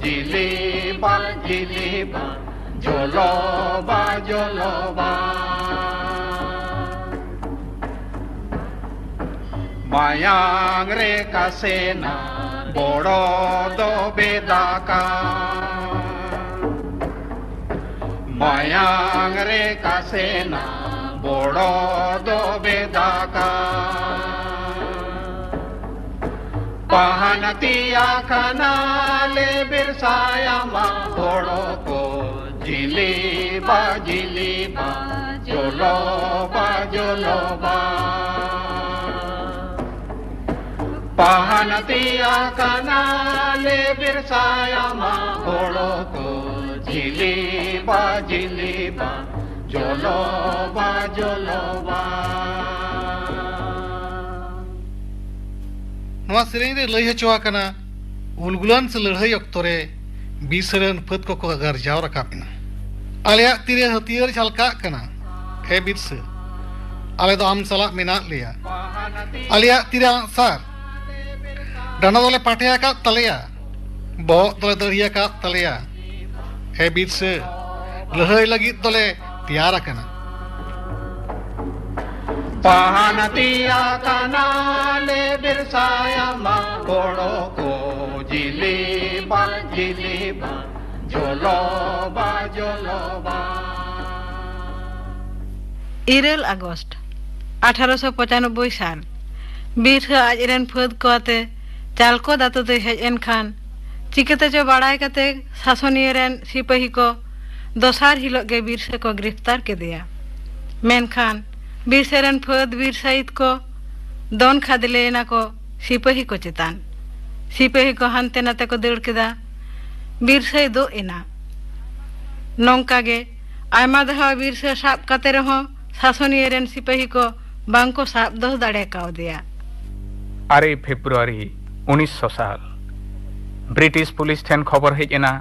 ᱡᱤᱞᱤ ᱵᱟ ᱡᱤᱞᱤ ᱵᱟ, ᱡᱚᱞᱚ ᱵᱟ ᱡᱚᱞᱚ ᱵᱟ᱾ ᱢᱟᱭᱟᱝ ᱨᱮ ᱠᱟᱥᱮᱱᱟ ᱵᱚᱲᱚ ᱫᱚ ᱵᱮᱫᱟᱠᱟ᱾ ᱢᱟᱭᱟᱝ ᱨᱮ ᱠᱟᱥᱮᱱᱟ ᱵᱚᱲᱚ ᱫᱚ ᱵᱮᱫᱟᱠᱟ᱾ ᱯᱟᱦᱟᱱ ᱛᱤᱭᱟ ᱠᱟᱱᱟ ᱞᱮ ᱵᱤᱨᱥᱟᱭᱟ ᱢᱟ ᱦᱚᱲ ᱠᱚ, ᱡᱤᱞᱤ ᱵᱟ ᱡᱤᱞᱤ ᱵᱟ, ᱡᱚᱞᱚ ᱵᱟ ᱡᱚᱞᱚ ᱵᱟ᱾ ᱯᱟᱦᱟᱱ ᱛᱤᱭᱟ ᱠᱟᱱᱟ ᱞᱮ ᱵᱤᱨᱥᱟᱭᱟ ᱢᱟ ᱦᱚᱲ ᱠᱚ, ᱡᱤᱞᱤ ᱵᱟ ᱡᱤᱞᱤ ᱵᱟ, ᱡᱚᱞᱚ ᱵᱟ ᱡᱚᱞᱚ ᱵᱟ᱾ ᱱᱚᱣᱟ ᱥᱮᱨᱮᱧ ᱨᱮ ᱞᱟᱹᱭ ᱦᱚᱪᱚ ᱟᱠᱟᱱᱟ, ᱩᱞᱜᱩᱞᱟᱱ ᱥᱮ ᱞᱟᱹᱲᱦᱟᱹᱭ ᱚᱠᱛᱚ ᱨᱮ ᱵᱤᱨᱥᱟᱹ ᱨᱮᱱ ᱯᱷᱟᱹᱫ ᱠᱚᱠᱚ ᱜᱟᱨᱡᱟᱣ ᱨᱟᱠᱟᱵ ᱮᱱᱟ᱾ ᱟᱞᱮᱭᱟᱜ ᱛᱤᱨᱮ ᱦᱟᱹᱛᱭᱟᱹᱨ ᱡᱷᱟᱞᱠᱟᱜ ᱠᱟᱱᱟ, ᱦᱮ ᱵᱤᱨᱥᱟᱹ, ᱟᱞᱮ ᱫᱚ ᱟᱢ ᱥᱟᱞᱟᱜ ᱢᱮᱱᱟᱜ ᱞᱮᱭᱟ᱾ ᱟᱞᱮᱭᱟᱜ ᱛᱤᱨᱮ ᱟᱸᱜᱼᱥᱟᱨ, ᱰᱟᱸᱰᱟ ᱫᱚᱞᱮ ᱯᱟᱴᱷᱮ ᱟᱠᱟᱫ ᱛᱟᱞᱮᱭᱟ, ᱵᱚᱦᱚᱜ ᱫᱚᱞᱮ ᱫᱟᱹᱲᱦᱤ ᱟᱠᱟᱫ ᱛᱟᱞᱮᱭᱟ᱾ ᱦᱮ ᱵᱤᱨᱥᱟᱹ, ᱞᱟᱹᱲᱦᱟᱹᱭ ᱞᱟᱹᱜᱤᱫ ᱫᱚᱞᱮ ᱛᱮᱭᱟᱨ ᱟᱠᱟᱱᱟ᱾ ᱯᱟᱦᱟᱱ ᱛᱤᱭᱟ ᱠᱟᱱᱟ ᱞᱮ ᱵᱤᱨᱥᱟᱭᱟ ᱢᱟ ᱜᱚᱲᱚ ᱠᱚ, ᱡᱤᱞᱤ ᱵᱟ ᱡᱤᱞᱤ ᱵᱟ, ᱡᱚᱞᱚ ᱵᱟ ᱡᱚᱞᱚ ᱵᱟ᱾ ᱤᱨᱟᱹᱞ ᱟᱜᱚᱥᱴ ᱟᱴᱷᱟᱨᱚᱥᱚ ᱯᱚᱸᱪᱟᱱᱚᱵᱵᱳᱭ ᱥᱟᱞ, ᱵᱤᱨᱥᱟᱹ ᱟᱡ ᱨᱮᱱ ᱯᱷᱟᱹᱫ ᱠᱚ ᱟᱛᱮ ᱪᱟᱞᱠᱚ ᱫᱟᱛᱚ ᱫᱚᱭ ᱦᱮᱡ ᱮᱱ ᱠᱷᱟᱱ, ᱪᱤᱠᱟᱹᱛᱮ ᱪᱚ ᱵᱟᱲᱟᱭ ᱠᱟᱛᱮ ᱥᱟᱥᱚᱱᱤᱭᱟᱹ ᱨᱮᱱ ᱥᱤᱯᱟᱹᱦᱤ ᱠᱚ ᱫᱚᱥᱟᱨ ᱦᱤᱞᱳᱜ ᱜᱮ ᱵᱤᱨᱥᱟᱹ ᱠᱚ ᱜᱨᱮᱯᱷᱛᱟᱨ ᱠᱮᱫᱮᱭᱟ᱾ ᱢᱮᱱᱠᱷᱟᱱ ᱵᱤᱨᱥᱟᱹ ᱨᱮᱱ ᱯᱷᱟᱹᱫ ᱵᱤᱨ ᱥᱟᱹᱭᱤᱫ ᱠᱚ ᱫᱚᱱ ᱠᱷᱟᱫᱽᱞᱮᱭᱮᱱᱟ ᱠᱚ ᱥᱤᱯᱟᱹᱦᱤ ᱠᱚ ᱪᱮᱛᱟᱱ᱾ ᱥᱤᱯᱟᱹᱦᱤ ᱠᱚ ᱦᱟᱱᱛᱮ ᱱᱟᱛᱮ ᱠᱚ ᱫᱟᱹᱲ ᱠᱮᱫᱟ᱾ ᱵᱤᱨᱥᱟᱹᱭ ᱫᱳᱜ ᱮᱱᱟ᱾ ᱱᱚᱝᱠᱟ ᱜᱮ ᱟᱭᱢᱟ ᱫᱷᱟᱣ ᱵᱤᱨᱥᱟᱹ ᱥᱟᱵ ᱠᱟᱛᱮ ᱨᱮᱦᱚᱸ ᱥᱟᱥᱚᱱᱤᱭᱟᱹ ᱨᱮᱱ ᱥᱤᱯᱟᱹᱦᱤ ᱠᱚ ᱵᱟᱝ ᱠᱚ ᱥᱟᱵ ᱫᱚᱦᱚ ᱫᱟᱲᱮ ᱠᱟᱣᱫᱮᱭᱟ᱾ ᱟᱨᱮ ᱯᱷᱮᱵᱽᱨᱩᱣᱟᱨᱤ ᱩᱱᱤᱥᱥᱚ ᱥᱟᱞ᱾ ᱵᱨᱤᱴᱤᱥ ᱯᱩᱞᱤᱥ ᱴᱷᱮᱱ ᱠᱷᱚᱵᱚᱨ ᱦᱮᱡ ᱮᱱᱟ,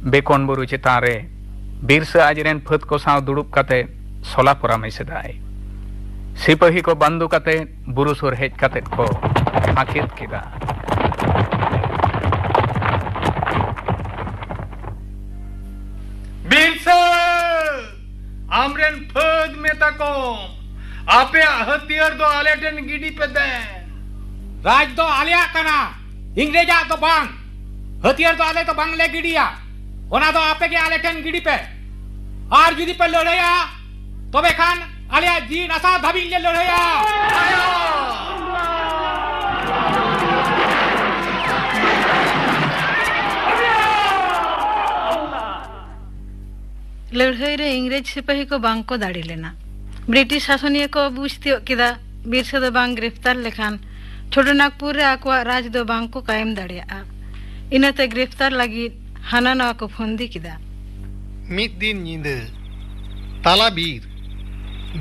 ᱵᱮᱠᱚᱱ ᱵᱩᱨᱩ ᱪᱮᱛᱟᱱ ᱨᱮ ᱵᱤᱨᱥᱟᱹ ᱟᱡᱨᱮᱱ ᱯᱷᱟᱹᱫ ᱠᱚ ᱥᱟᱶ ᱫᱩᱲᱩᱵ ᱠᱟᱛᱮ ᱥᱚᱞᱟ ᱯᱚᱨᱟᱢᱮᱥ ᱮᱫᱟᱭ᱾ ᱥᱤᱯᱟᱹᱦᱤ ᱠᱚ ᱵᱟᱱᱫᱩ ᱠᱟᱛᱮ ᱵᱩᱨᱩ ᱥᱩᱨ ᱦᱮᱡ ᱠᱟᱛᱮ ᱠᱚ ᱦᱟᱹᱠᱮᱛ ᱠᱮᱫᱟ᱾ ᱵᱤᱨᱥᱟᱹ! ᱟᱢᱨᱮᱱ ᱯᱷᱟᱹᱫ ᱢᱮᱛᱟ ᱠᱚᱢ, ᱟᱯᱮᱭᱟᱜ ᱦᱟᱹᱛᱭᱟᱹᱨ ᱫᱚ ᱟᱞᱮ ᱴᱷᱮᱱ ᱜᱤᱰᱤ ᱯᱮ ᱫᱮᱱ᱾ ᱨᱟᱡᱽ ᱫᱚ ᱟᱞᱮᱭᱟᱜ ᱠᱟᱱᱟ, ᱤᱝᱨᱮᱡᱟᱜ ᱫᱚ ᱵᱟᱝ᱾ ᱦᱟᱹᱛᱭᱟᱹᱨ ᱫᱚ ᱟᱞᱮ ᱫᱚ ᱵᱟᱝᱞᱮ ᱜᱤᱰᱤᱭᱟ, ᱚᱱᱟ ᱫᱚ ᱟᱯᱮ ᱜᱮ ᱟᱞᱮ ᱴᱷᱮᱱ ᱜᱤᱰᱤ ᱯᱮ᱾ ᱟᱨ ᱡᱩᱫᱤ ᱯᱮ ᱞᱟᱹᱲᱦᱟᱹᱭᱟ, ᱛᱚᱵᱮ ᱠᱷᱟᱱ ᱟᱞᱮᱭᱟᱜ ᱡᱤᱣᱤ ᱱᱟᱥᱟᱣ ᱫᱷᱟᱹᱵᱤᱡ ᱞᱮ ᱞᱟᱹᱲᱦᱟᱹᱭᱟ᱾ ᱞᱟᱹᱲᱦᱟᱹᱭ ᱨᱮ ᱤᱝᱨᱮᱡᱽ ᱥᱤᱯᱟᱹᱦᱤ ᱠᱚ ᱵᱟᱝ ᱠᱚ ᱫᱟᱲᱮ ᱞᱮᱱᱟ᱾ ᱵᱨᱤᱴᱤᱥ ᱥᱟᱥᱚᱱᱤᱭᱟᱹ ᱠᱚ ᱵᱩᱡᱽ ᱛᱤᱭᱳᱜ ᱠᱮᱫᱟ, ᱵᱤᱨᱥᱟᱹ ᱫᱚ ᱵᱟᱝ ᱜᱨᱮᱯᱷᱛᱟᱨ ᱞᱮᱠᱷᱟᱱ ᱪᱷᱳᱴᱳᱱᱟᱜᱽᱯᱩᱨ ᱨᱮ ᱟᱠᱚᱣᱟᱜ ᱨᱟᱡᱽ ᱫᱚ ᱵᱟᱝ ᱠᱚ ᱠᱟᱭᱮᱢ ᱫᱟᱲᱮᱭᱟᱜᱼᱟ᱾ ᱤᱱᱟᱹᱛᱮ ᱜᱨᱮᱯᱷᱛᱟᱨ ᱞᱟᱹᱜᱤᱫ ᱦᱟᱱᱟ ᱱᱟᱣᱟ ᱠᱚ ᱯᱷᱚᱱᱫᱤ ᱠᱮᱫᱟ᱾ ᱢᱤᱫ ᱫᱤᱱ ᱧᱤᱫᱟᱹ ᱛᱟᱞᱟ ᱵᱤᱨ,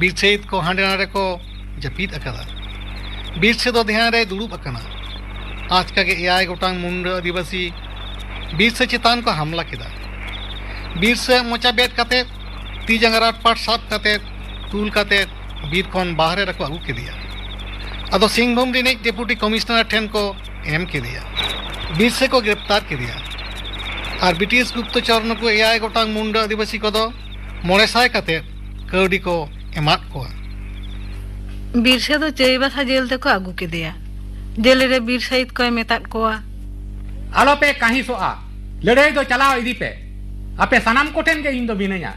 ᱵᱤᱨ ᱥᱟᱹᱭᱤᱫ ᱠᱚ ᱦᱟᱸᱰᱮ ᱱᱟᱰᱮ ᱠᱚ ᱡᱟᱹᱯᱤᱫ ᱟᱠᱟᱫᱟ᱾ ᱵᱤᱨᱥᱟᱹ ᱫᱚ ᱫᱷᱮᱭᱟᱱ ᱨᱮᱭ ᱫᱩᱲᱩᱵ ᱟᱠᱟᱱᱟ᱾ ᱟᱪᱠᱟ ᱜᱮ ᱮᱭᱟᱭ ᱜᱚᱴᱟᱝ ᱢᱩᱱᱰᱟᱹ ᱟᱹᱫᱤᱵᱟᱹᱥᱤ ᱵᱤᱨᱥᱟᱹ ᱪᱮᱛᱟᱱ ᱠᱚ ᱦᱟᱢᱞᱟ ᱠᱮᱫᱟ᱾ ᱵᱤᱨᱥᱟᱹ ᱢᱚᱪᱟ ᱵᱮᱫ ᱠᱟᱛᱮ, ᱛᱤ ᱡᱟᱸᱜᱟ ᱨᱟᱴᱯᱟᱴ ᱥᱟᱵ ᱠᱟᱛᱮ, ᱛᱩᱞ ᱠᱟᱛᱮ ᱵᱤᱨ ᱠᱷᱚᱱ ᱵᱟᱦᱨᱮ ᱨᱮᱠᱚ ᱟᱹᱜᱩ ᱠᱮᱫᱮᱭᱟ᱾ ᱟᱫᱚ ᱥᱤᱝᱵᱷᱩᱢ ᱨᱤᱱᱤᱡ ᱰᱮᱯᱩᱴᱤ ᱠᱚᱢᱤᱥᱚᱱᱟᱨ ᱴᱷᱮᱱ ᱠᱚ ᱮᱢ ᱠᱮᱫᱮᱭᱟ᱾ ᱵᱤᱨᱥᱟᱹ ᱠᱚ ᱜᱨᱮᱯᱛᱟᱨ ᱠᱮᱫᱮᱭᱟ᱾ ᱟᱨ ᱵᱨᱤᱴᱤᱥ ᱜᱩᱯᱛᱚᱪᱚᱨ ᱱᱩᱠᱩ ᱮᱭᱟᱭ ᱜᱚᱴᱟᱝ ᱢᱩᱱᱰᱟᱹ ᱟᱹᱫᱤᱵᱟᱹᱥᱤ ᱠᱚᱫᱚ ᱢᱚᱬᱮ ᱥᱟᱭ ᱠᱟᱛᱮ ᱠᱟᱹᱣᱰᱤ ᱠᱚ ᱮᱢᱟᱫ ᱠᱚᱣᱟ᱾ ᱵᱤᱨᱥᱟᱹ ᱫᱚ ᱪᱟᱹᱭᱵᱟᱥᱟ ᱡᱮᱞ ᱛᱮᱠᱚ ᱟᱹᱜᱩ ᱠᱮᱫᱮᱭᱟ᱾ ᱡᱮᱞ ᱨᱮ ᱵᱤᱨ ᱥᱟᱹᱭᱤᱫ ᱠᱚᱭ ᱢᱮᱛᱟᱫ ᱠᱚᱣᱟ, ᱟᱞᱚᱯᱮ ᱠᱟᱹᱦᱤᱥᱚᱜᱼᱟ, ᱞᱟᱹᱲᱦᱟᱹᱭ ᱫᱚ ᱪᱟᱞᱟᱣ ᱤᱫᱤ ᱯᱮ᱾ ᱟᱯᱮ ᱥᱟᱱᱟᱢ ᱠᱚᱴᱷᱮᱱ ᱜᱮ ᱤᱧ ᱫᱚ ᱢᱤᱱᱟᱹᱧᱟ᱾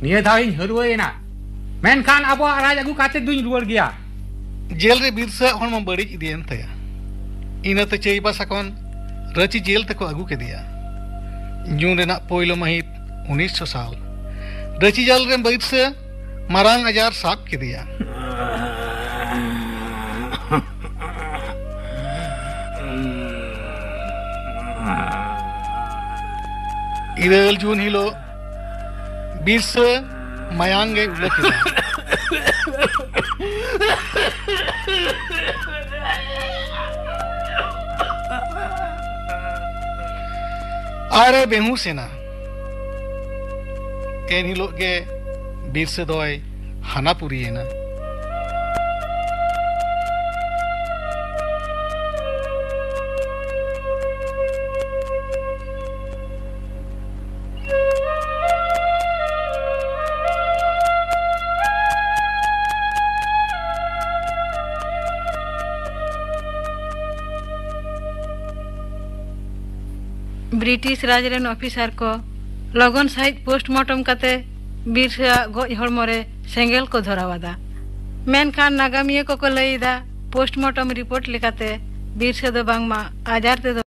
ᱱᱤᱭᱟᱹ ᱫᱷᱟᱣ ᱤᱧ ᱦᱟᱹᱨᱣᱟᱹᱭᱮᱱᱟ, ᱢᱮᱱᱠᱷᱟᱱ ᱟᱵᱚᱣᱟᱜ ᱨᱟᱡᱽ ᱟᱹᱜᱩ ᱠᱟᱛᱮ ᱫᱩᱧ ᱨᱩᱣᱟᱹᱲ ᱜᱮᱭᱟ᱾ ᱡᱮᱞ ᱨᱮ ᱵᱤᱨᱥᱟᱹ ᱟᱜ ᱦᱚᱲᱢᱚ ᱵᱟᱹᱲᱤᱡ ᱤᱫᱤᱭᱮᱱ ᱛᱟᱭᱟ᱾ ᱤᱱᱟᱹᱛᱮ ᱪᱟᱹᱭᱵᱟᱥᱟ ᱠᱷᱚᱱ ᱨᱟᱺᱪᱤ ᱡᱮᱞ ᱛᱮᱠᱚ ᱟᱹᱜᱩ ᱠᱮᱫᱮᱭᱟ᱾ ᱡᱩᱱ ᱨᱮᱱᱟᱜ ᱯᱳᱭᱞᱳ ᱢᱟᱹᱦᱤᱛ ᱩᱱᱤᱥᱥᱚ ᱥᱟᱞ᱾ ᱨᱟᱺᱪᱤ ᱡᱮᱞ ᱨᱮ ᱵᱤᱨᱥᱟᱹ ᱢᱟᱨᱟᱝ ᱟᱡᱟᱨ ᱥᱟᱵ ᱠᱮᱫᱮᱭᱟ᱾ ᱤᱨᱟᱹᱞ ᱡᱩᱱ ᱦᱤᱞᱳᱜ ᱵᱤᱨᱥᱟᱹ ᱢᱟᱭᱟᱝ ᱜᱮ ᱩᱞᱟᱹ ᱠᱮᱫᱟ᱾ ᱟᱨᱮ ᱵᱮᱦᱩᱸᱥ ᱮᱱᱟ᱾ ᱮᱱ ᱦᱤᱞᱳᱜ ᱜᱮ ᱵᱤᱨᱥᱟᱹ ᱫᱚᱭ ᱦᱟᱱᱟᱯᱩᱨᱤᱭᱮᱱᱟ᱾ ᱵᱨᱤᱴᱤᱥ ᱨᱟᱡᱽ ᱨᱮᱱ ᱚᱯᱷᱤᱥᱟᱨ ᱠᱚ ᱞᱚᱜᱚᱱ ᱥᱟᱺᱦᱤᱡ ᱯᱳᱥᱴᱢᱚᱨᱴᱚᱢ ᱠᱟᱛᱮ ᱵᱤᱨᱥᱟᱹ ᱟᱜ ᱜᱚᱡ ᱦᱚᱲᱢᱚ ᱨᱮ ᱥᱮᱸᱜᱮᱞ ᱠᱚ ᱫᱷᱚᱨᱟᱣ ᱟᱫᱟ᱾ ᱢᱮᱱᱠᱷᱟᱱ ᱱᱟᱜᱟᱢᱤᱭᱟᱹ ᱠᱚᱠᱚ ᱞᱟᱹᱭ ᱮᱫᱟ, ᱯᱳᱥᱴᱢᱚᱨᱴᱚᱢ ᱨᱤᱯᱳᱨᱴ ᱞᱮᱠᱟᱛᱮ ᱵᱤᱨᱥᱟᱹ ᱫᱚ ᱵᱟᱝᱢᱟ ᱟᱡᱟᱨ ᱛᱮᱫᱚ